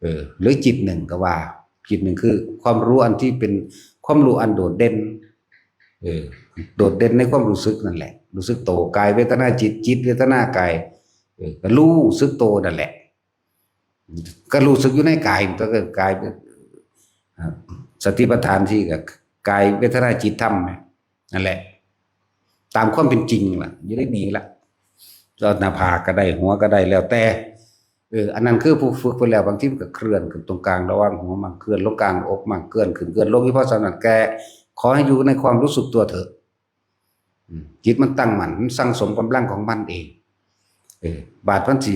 เออ หรือจิตหนึ่งก็ว่า จิตหนึ่งคือความรู้อันที่เป็นความรู้อันโดดเด่น เออ โดดเด่นในความรู้สึกนั่นแหละ รู้สึกโต กายเวทนาจิต จิตเวทนากาย เออ ก็รู้สึกโตนั่นแหละ ก็รู้สึกอยู่ในกาย ก็คือกาย อ่า สติปัฏฐานสี่ก็กายเวทนาจิตธรรมเนี่ย นั่นแหละ ตามความเป็นจริงล่ะ อยู่ในนี้ล่ะ ก็หน้าผากก็ได้ หัวก็ได้ แล้วแต่ เออ อันนั้นคือผู้ฝึกไปแล้ว บางทีมันก็เคลื่อนขึ้นตรงกลางระหว่างหัวมั่ง เคลื่อนลงกลางอกมั่ง เคลื่อนขึ้น เคลื่อนลง เฉพาะส่วนนั้นแก ขอให้อยู่ในความรู้สึกตัวเถอะ อืม จิตมันตั้งมั่น มันสั่งสมกำลังของมันเอง เออ บาดมันสิ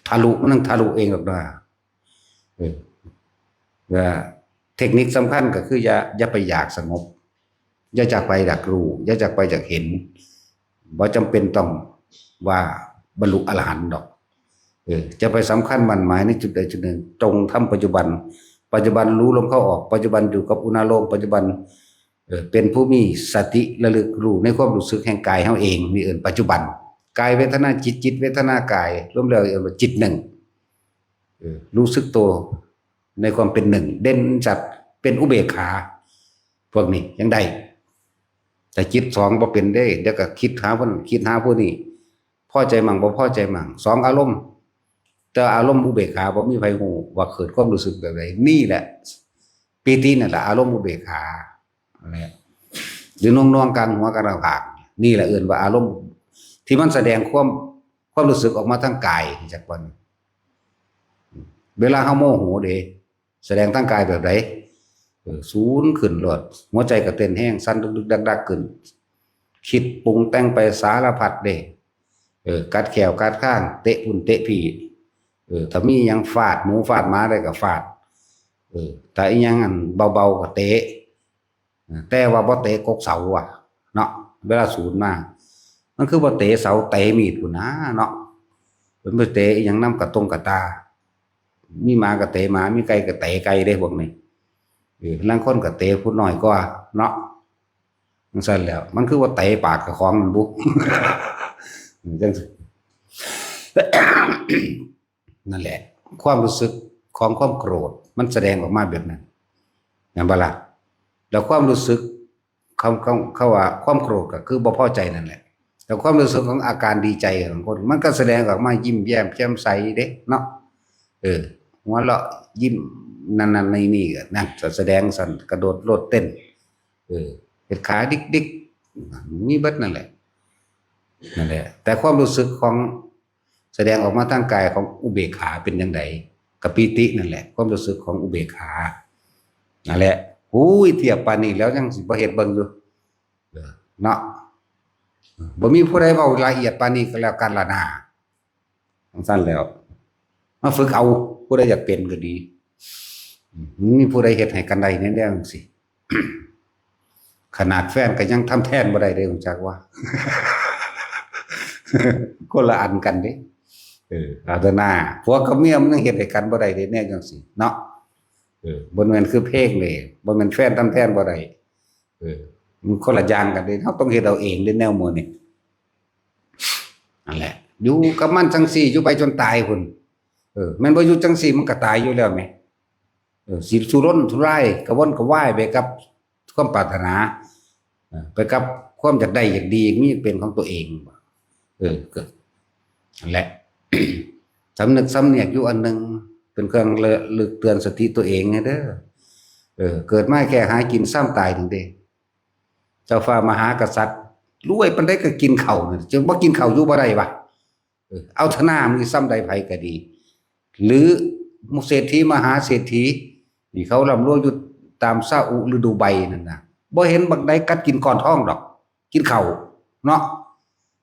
ทะลุ มันต้องทะลุเองหรอกนะ เออ ว่าเทคนิคสำคัญก็คืออย่า อย่าไปอยากสงบ อย่าจากไปอยากรู้ อย่าจากไปอยากเห็น บ่จำเป็นต้องว่าบรรลุอรหันต์ดอก เออ จะไปสำคัญมั่นหมายในจุดใดจุดหนึ่ง จงทำปัจจุบัน ปัจจุบันรู้ลมเข้าออก ปัจจุบันอยู่กับอุณาโลม ปัจจุบัน เออ เป็นผู้มีสติระลึกรู้ในความรู้สึกแห่งกายเฮาเอง นี่เอิ้นปัจจุบัน กายเวทนาจิต จิตเวทนากาย รวมแล้วเอิ้นว่าจิตหนึ่ง เออ รู้สึกตัวในความเป็นหนึ่ง เด่นชัด เป็นอุเบกขา พวกนี้ยังได้ แต่จิตสองบ่เป็นเด้ เดี๋ยวก็คิดหาผู้นั้น คิดหาผู้นี้ พอใจมั่ง บ่พอใจมั่ง สองอารมณ์ แต่อารมณ์อุเบกขาบ่มีไผฮู้ว่าเกิดความรู้สึกแบบใด นี่แหละ ปีตินั่นแหละ อารมณ์อุเบกขา นั่นแหละ หรือหน่วงๆกลางหัวกลางผาก นี่แหละเอิ้นว่าอารมณ์ที่มันแสดงความ ความรู้สึกออกมาทางกาย จักวัน เวลาเฮาโมโหเด้ แสดงทางกายแบบใด เออ สูนขึ้นโลด หัวใจก็เต้นแฮง สั่นดึกๆดักๆขึ้น คิดปรุงแต่งไปสารพัดเด้ เออ กัดแข้วกัดคาง เตะพุ้นเตะพี้ เออ ถ้ามีหยังฟาดหมูฟาดหมาได้ก็ฟาด เออ ถ้าอีหยังอันเบาๆก็เตะ แต่ว่าบ่เตะกกเสาอะเนาะ เวลาสูนมา มันคือบ่เตะเสา เตะมีดพุ้นนะเนาะ เพิ่นไปเตะอีหยังนำกะตงกะตา มีหมากะเตะหมา มีไก่กะเตะไก่เด้พวกนี้ เออ ลางคนกะเตะผู้น้อยกว่าเนาะ จั่งซั่นแหล้ว มันคือว่าเตะปากเจ้าของมันบุ จั่ง นั่นแหละ ความรู้สึกของความโกรธมันแสดงออกมาแบบนั้น แม่นบ่ล่ะ แล้วความรู้สึก คำ คำ คำว่าความโกรธก็คือบ่พอใจนั่นแหละ แต่ความรู้สึกของอาการดีใจของคน มันก็แสดงออกมายิ้มแย้มแจ่มใสเด้เนาะ เออ หัวเราะยิ้ม นั่นนั่นนี่นี่ก็นั่น แสดงสั่น กระโดดโลดเต้น เออ เฮ็ดขาดิกดิก มีเบิดนั่นแหละ นั่นแหละ แต่ความรู้สึกของ แสดงออกมาทางกายของอุเบกขาเป็นจั่งใด กะปีตินั่นแหละ ความรู้สึกของอุเบกขา นั่นแหละ หูย เทียบปานนี้แล้วยังสิบ่เฮ็ดเบิ่งอยู่ เออ เนาะ บ่มีผู้ใดเว้าละเอียดปานนี้ก็แล้วกันล่ะนา จั่งซั่นแล้ว มาฝึกเอา ผู้ใดอยากเป็นก็ดี อืม มีผู้ใดเฮ็ดให้กันได้แนวจั่งซี้ ขนาดแฟนก็ยังทำแทนบ่ได้เด้ รู้จักว่า คนละอันกันเด้ เออ เอาเถอะนา ผัวกับเมียมันยังเฮ็ดให้กันบ่ได้เด้ แนวจั่งซี้เนาะ เออ บ่แม่นคือเพลงเด้ บ่แม่นแฟนทำแทนบ่ได้ เออ มันคนละอย่างกันเด้ เฮาต้องเฮ็ดเอาเองเด้ แนวหมู่นี้ นั่นแหละ อยู่กับมันจั่งซี้ อยู่ไปจนตายพุ้น เออ แม่นบ่อยู่จั่งซี้ มันก็ตายอยู่แล้วแหม เออ สิทุรนทุราย กระวนกระวายไปกับความปรารถนา เออ ไปกับความอยากได้อยากดี มีเป็นของตัวเอง เออ ก็ นั่นแหละ สำนึกสำเนียกอยู่อันหนึ่ง เป็นเครื่องระลึกเตือนสติตัวเองไงเด้อ เออ เกิดมาแค่หากินซ้ำตายหนึ่งเด้ เจ้าฟ้ามหากษัตริย์ รวยปานใดก็กินข้าวนั่น จนบ่กินข้าวอยู่บ่ได้วะ เออ เอาเถอะนา มึงซ้ำใดไผก็ดี หรือเศรษฐีมหาเศรษฐี นี่เขาร่ำรวยอยู่ตามซาอุหรือดูไบนั่นนะ บ่เห็นบักใดกัดกินก้อนทองดอก กินข้าวเนาะ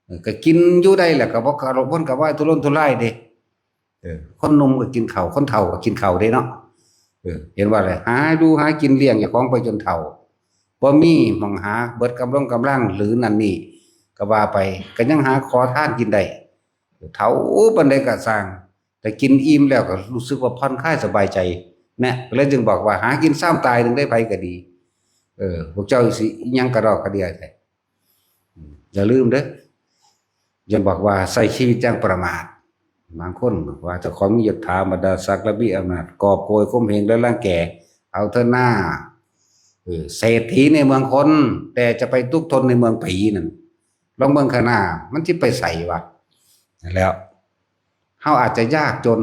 เออ ก็กินอยู่ได้แหละ ก็บ่กระวนกระวายทุรนทุรายเด้ เออ คนหนุ่มก็กินข้าว คนเฒ่าก็กินข้าวเด้เนาะ เออ เห็นว่าอะไร หาอยู่หากินเลี้ยงเจ้าของไปจนเฒ่า บ่มีหม่องหา เบิดกำลังกำลังหรือนั่นนี่ ก็ว่าไป ก็ยังหาขอทานกินได้ เฒ่าปานใดก็ซ่าง แต่กินอิ่มแล้วก็รู้สึกว่าผ่อนคลายสบายใจ นะ ก็เลยจึงบอกว่าหากินซ้ำตายหนึ่งได้ไผก็ดี เออ พวกเจ้าสิอิหยังกระดอกกระเดียแท้ อืม อย่าลืมเด้อ อย่าบอกว่าใช้ชีวิตอย่างประมาท บางคนบอกว่าเจ้าของมียศถาบรรดาศักดิ์และมีอำนาจ กอบโกยข่มเหงและรังแก เอาเถอะหน้า เออ เศรษฐีในเมืองคน แต่จะไปทุกข์ทนในเมืองผีนั่น ลองเบิ่งข้างหน้า มันสิไปไสวะ นั่นแหล้ว เฮาอาจจะยากจน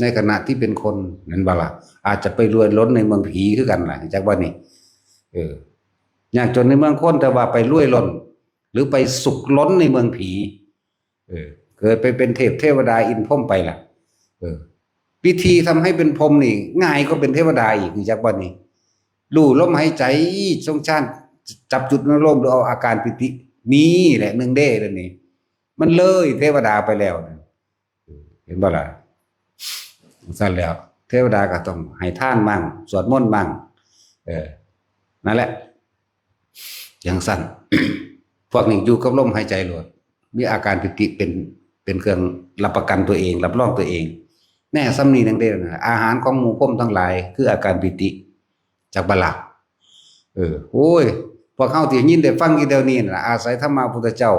ในขณะที่เป็นคน นั่นบ่ล่ะ อาจจะไปรวยล้นในเมืองผีคือกันล่ะ จักว่านี่ เออ ยากจนในเมืองคน แต่ว่าไปรวยล้น หรือไปสุขล้นในเมืองผี เออ เกิดไปเป็นเทพเทวดาอินทร์พรหมไปล่ะ เออ วิธีทำให้เป็นพรหมนี่ ง่ายกว่าเป็นเทวดาอีก จักว่านี่ รู้ลมหายใจ ทรงฌาน จับจุดอนุโลม หรือเอาอาการปิติ นี่แหละหนึ่งเด้ เดี๋ยวนี้ มันเลยเทวดาไปแล้วนะ เห็นบ่ล่ะ ซั่นแล้ว เทวดาก็ต้องให้ทานมั่ง สวดมนต์มั่ง เออ นั่นแหละ จั่งซั่น พวกนี้อยู่กับลมหายใจโลด มีอาการปิติเป็น เป็นเครื่องรับประกันตัวเอง รับรองตัวเอง แน่ ส่ำนี้หนึ่งเด้อนะ อาหารของหมู่พรหมทั้งหลาย คืออาการปิติ จักบ่ล่ะ เออ โอ้ย พวกเฮาที่ยินได้ฟังอยู่เดี๋ยวนี้น่ะ อาศัยธรรมะพุทธเจ้า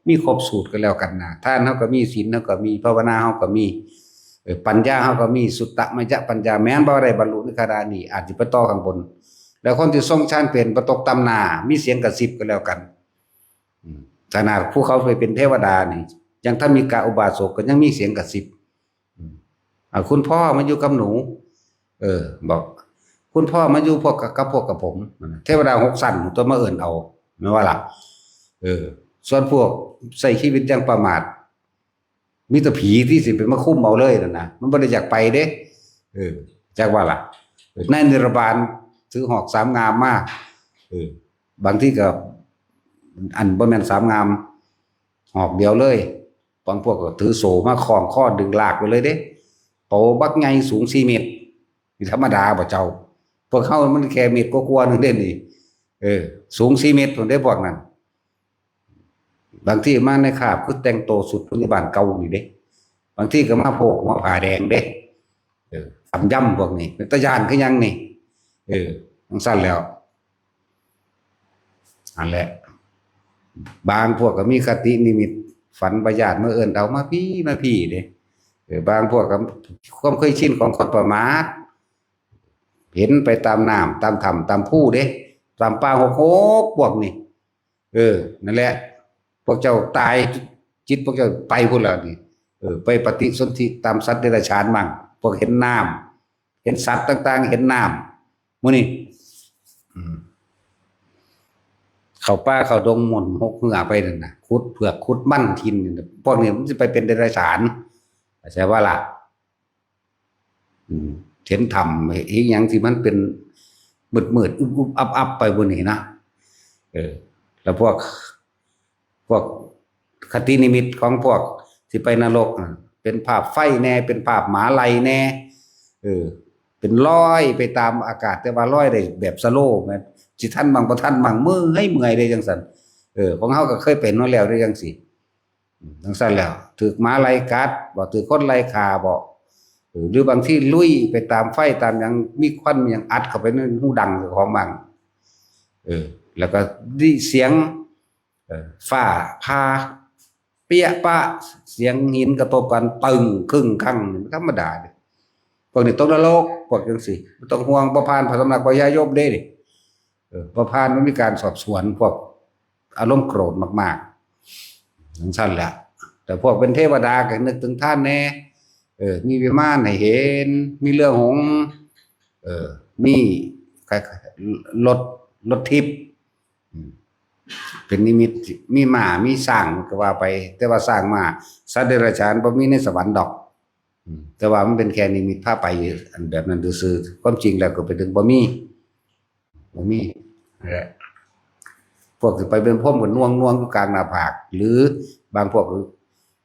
มีครบสูตรก็แล้วกันนะ ทานเฮาก็มี ศีลเฮาก็มี ภาวนาเฮาก็มี เออ ปัญญาเฮาก็มี สุตตมยปัญญา แม้นบ่ได้บรรลุในขณะนี้ อาจสิไปต่อข้างบน แล้วคนที่ทรงฌานเป็นบ่ตกต่ำหน้า มีเสียงกระซิบก็แล้วกัน อืม ขนาดผู้เขาไปเป็นเทวดานี่ ยังถ้ามีกาอุบาสกก็ยังมีเสียงกระซิบ อืม อ่า คุณพ่อมาอยู่กับหนู เออ บอก คุณพ่อมาอยู่พวกกับ กับพวกกับผม เทวดาหกชั้นตัวมาเอิ้นเอา แม่นว่าล่ะ เออ ส่วนพวกใช้ชีวิตอย่างประมาท มีแต่ผีที่สิไปมาคุมเอาเลยนั่นนะ มันบ่ได้อยากไปเด้ เออ จักว่าล่ะ ในนิรบานถือหอกสามงามมา เออ บางทีก็ อันบ่แม่นสามงาม หอกเดียวเลย บางพวกก็ถือโซ่มาคล้องคอดึงลากไปเลยเด้ โตบักใหญ่สูงสี่เมตร นี่ธรรมดาบ่เจ้า พวกเฮามันแค่เมตรกว่าๆหนึ่งเด้นี่ เออ สูงสี่เมตรพุ้นเด้พวกนั้น บางทีมาในคราบคือแต่งโตสุดพยาบาลเก่านี่เด้ บางทีก็มาโพกมาผ้าแดงเด้ เออ ตำยำพวกนี้ เป็นตาย้านคือหยังนี่ เออ จั่งซั้นแล้ว นั่นแหละ บางพวกก็มีคตินิมิต ฝันว่าญาติมาเอิ้นเอามาพี้มาพี้เด้ เออ บางพวกก็ความเคยชินของคนประมาท เห็นไปตามน้ำ ตามถ้ำ ตามภูเด้ ตามป่าหกหกพวกนี้ เออ นั่นแหละ พวกเจ้าตาย จิตพวกเจ้าไปพุ้นแล้วนี่ เออ ไปปฏิสนธิตามสัตว์เดรัจฉานมั่ง พวกเห็นน้ำ เห็นสัตว์ต่างๆ เห็นน้ำ มื้อนี้ อืม เข้าป่าเข้าดงหมุนหกเหือไปนั่นน่ะ ขุดเผือกขุดมันกินนี่น่ะ พวกนี้มันสิไปเป็นเดรัจฉาน เข้าใจบ่ล่ะ อืม เห็นถ้ำ เห็นหยังที่มันเป็นมืดๆ อึบๆ อับๆ ไปพุ้นนี่นะ เออ แล้วพวก พวกคตินิมิตของพวกที่ไปนรกน่ะ เป็นภาพไฟแน่ เป็นภาพหมาไล่แน่ เออ เป็นลอยไปตามอากาศ แต่ว่าลอยได้แบบสโลว์แม่น สิทันมั่งบ่ทันมั่ง เมื่อยเมื่อยเด้จั่งซั้น เออ ของเฮาก็เคยเป็นมาแล้วเด้จั่งซี้ อืม จั่งซั้นแล้ว ถืกหมาไล่กัดบ่ ถืกคนไล่ฆ่าบ่ เออ หรือบางทีลุยไปตามไฟตามหยัง มีควันมีหยังอัดเข้าไปในหูดังเจ้าของบ้าง เออ แล้วก็ได้เสียง เออ ฟ้าผ่า เปี้ยะปะ เสียงหินกระทบกัน ตึง ครึ่ง ครั้ง นี่มันธรรมดาเด้ พวกนี้ตกนรก พวกจั่งซี้ บ่ต้องห่วง บ่ผ่านพระสำนักพญายมเด้นี่ เออ บ่ผ่าน มันมีการสอบสวนพวกอารมณ์โกรธมากๆ จั่งซั้นแหละ แต่พวกเป็นเทวดาก็นึกถึงทานแน่ เออ มีวิมานให้เห็น มีเรือหงส์ เออ มีรถ รถทิพย์ อืม เป็นนิมิต มีม้า มีช้างก็ว่าไป แต่ว่าช้างม้า สัตว์เดรัจฉานบ่มีในสวรรค์ดอก อืม แต่ว่ามันเป็นแค่นิมิตพาไป อันแบบนั้นซื่อๆ ความจริงแล้วก็เป็นเรื่องบ่มี บ่มี นั่นแหละ พวกที่ไปเป็นพรหมก็หน่วงๆ อยู่กลางหน้าผาก หรือบางพวก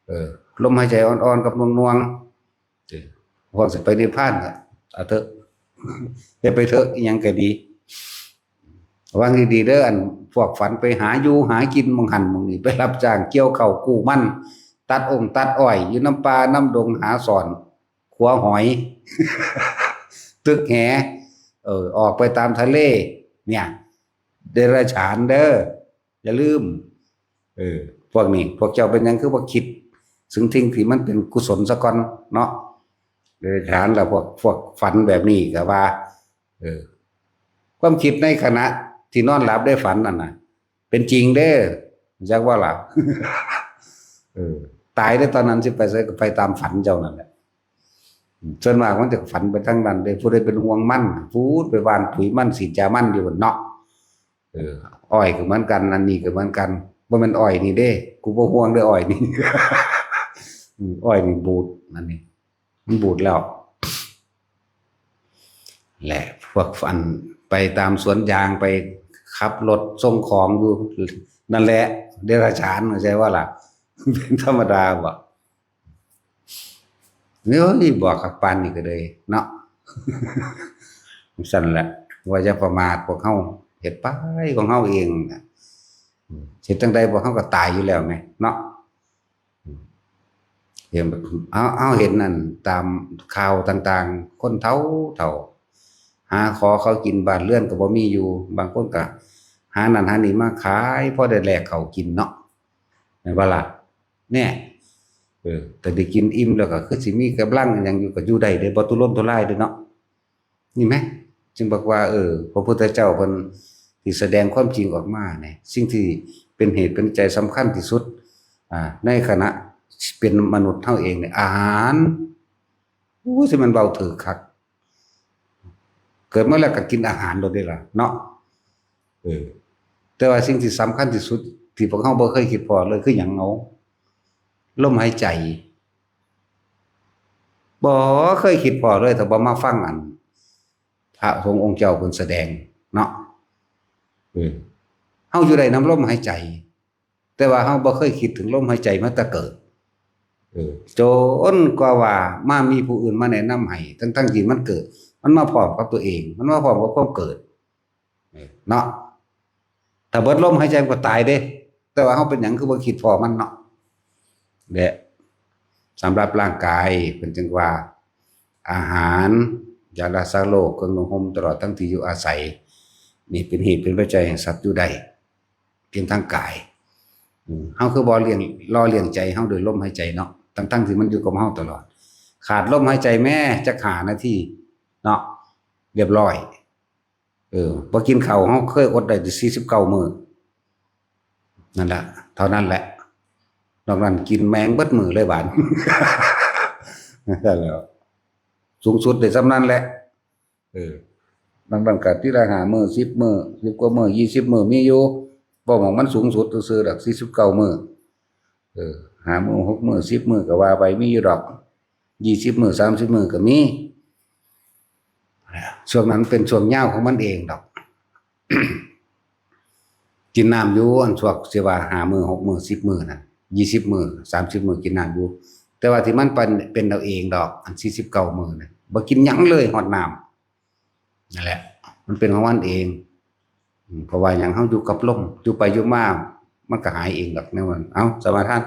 เออ ลมหายใจอ่อนๆ กับหน่วงๆ เออ พวกสิไปนิพพานก็เอาเถอะ อย่าไปเถอะ อิหยังก็ดี ระวังดีๆ เด้อ อันพวกฝันไปหาอยู่หากินหม่องหั่นหม่องนี่ ไปรับจ้างเกี่ยวข้าวกู้มัน ตัดองค์ตัดอ้อย อยู่นำป่านำดง หาซ่อนขัวหอย ตึกแห เออ ออกไปตามทะเล เนี่ย เดรัจฉานเด้อ อย่าลืม เออ พวกนี้ พวกเจ้าเป็นหยังคือบ่คิดถึงสิ่งที่มันเป็นกุศลซะก่อนเนาะ เดรัจฉานล่ะ พวก พวกฝันแบบนี้ก็ว่า เออ ความคิดในขณะที่นอนหลับได้ฝันนั่นน่ะ เป็นจริงเด้อ จักว่าล่ะ เออ ตายได้ตอนนั้นสิไปไสก็ไปตามฝันเจ้านั่นแหละ ส่วนมากมันจะฝันไปทางนั้นเด้ ผู้ใดเป็นห่วงมัน พูดไปหว่านปุ๋ยมัน ฉีดยามันอยู่เนาะ เออ อ้อยก็เหมือนกัน อันนี้ก็เหมือนกัน บ่แม่นอ้อยนี่เด้ กูบ่ห่วงเด้ออ้อยนี่ อืม อ้อยนี่บูด อันนี้ มันบูดแล้ว แหละ พวกอันไปตามสวนยาง ไปขับรถส่งของอยู่ นั่นแหละ เดรัจฉาน เข้าใจว่าล่ะ เป็นธรรมดาบ่ เฮ้ย บอกคักปานนี้ก็เลยเนาะ ซั่นแหละ ว่าอย่าประมาทพวกเฮา เฮ็ดไปของเฮาเองน่ะ เฮ็ดจั่งใดพวกเฮาก็ตายอยู่แล้วแหมเนาะ เห็น เอา เอา เห็นนั่นตามข่าวต่างๆ คนเฒ่าเฒ่า หาขอเขากิน บ้านเรือนก็บ่มีอยู่ บางคนก็หานั่นหานี่มาขาย พอได้แลกข้าวกินเนาะ แม่นบ่ล่ะ เนี่ย เออ แต่ได้กินอิ่มแล้วก็คือสิมีกำลังหยังอยู่ ก็อยู่ได้เด้ บ่ทุรนทุรายเด้เนาะ นี่แหม จึงบอกว่า เออ พระพุทธเจ้าเพิ่นที่แสดงความจริงออกมาเนี่ย สิ่งที่เป็นเหตุเป็นปัจจัยสำคัญที่สุด อ่า ในขณะเป็นมนุษย์เฮาเองเนี่ย อาหาร อู้สิมันเบาถือคัก เกิดมาแล้วก็กินอาหารโลดเด้ล่ะเนาะ เออ แต่ว่าสิ่งที่สำคัญที่สุด ที่พวกเฮาบ่เคยคิดพ้อเลยคือหยังเอา ลมหายใจ บ่เคยคิดพ้อเลย ถ้าบ่มาฟังอัน พระสงฆ์องค์เจ้าเพิ่นแสดงเนาะ เออ เฮาอยู่ได้นำลมหายใจ แต่ว่าเฮาบ่เคยคิดถึงลมหายใจมาแต่เกิด เออ จนกว่าว่ามามีผู้อื่นมาแนะนำให้ ทั้งๆที่มันเกิด มันมาพร้อมกับตัวเอง มันมาพร้อมกับความเกิด เนาะ ถ้าเบิดลมหายใจมันก็ตายเด้ แต่ว่าเฮาเป็นหยังคือบ่คิดพ้อมันเนาะ และสำหรับร่างกายเพิ่นจึงว่า อาหาร ยารักษาโรค เครื่องนุ่งห่ม ตลอดทั้งที่อยู่อาศัย นี่เป็นเหตุเป็นปัจจัยให้สัตว์อยู่ได้ เพียงทางกาย อืม เฮาคือบ่เลี้ยง หล่อเลี้ยงใจเฮาโดยลมหายใจเนาะ ทั้งๆที่มันอยู่กับเฮาตลอด ขาดลมหายใจแม้จักห้านาทีเนาะ เรียบร้อย เออ บ่กินข้าว เฮาเคยอดได้สี่สิบเก้ามื้อ นั่นแหละ เท่านั้นแหละ นอกนั้นกินแมงเบิดมื้อเลยบาด นั่นแหละ สูงสุดได้ส่ำนั้นแหละ เออ นอกนั้นก็ทีละห้ามื้อ สิบมื้อ สิบกว่ามื้อ ยี่สิบมื้อมีอยู่ บ่หม่องมันสูงสุดซื่อๆดอก สี่สิบเก้ามื้อ เออ ห้ามื้อ หกมื้อ สิบมื้อก็ว่าไป มีอยู่ดอก ยี่สิบมื้อ สามสิบมื้อก็มี ช่วงนั้นเป็นช่วงยาวของมันเองดอก กินน้ำอยู่ อันช่วงสิว่าห้ามื้อ หกมื้อ สิบมื้อนั่น ยี่สิบมื้อ สามสิบมื้อกินน้ำอยู่ แต่ว่าที่มันเป็น เป็นเอาเองดอก อันสี่สิบเก้ามื้อน่ะ บ่กินหยังเลย ฮอดน้ำ นั่นแหละ มันเป็นของมันเอง อืม เพราะว่าหยัง เฮาอยู่กับลม อยู่ไปอยู่มา มันก็หายเองดอกแนวนั้น เอ้า สมาทาน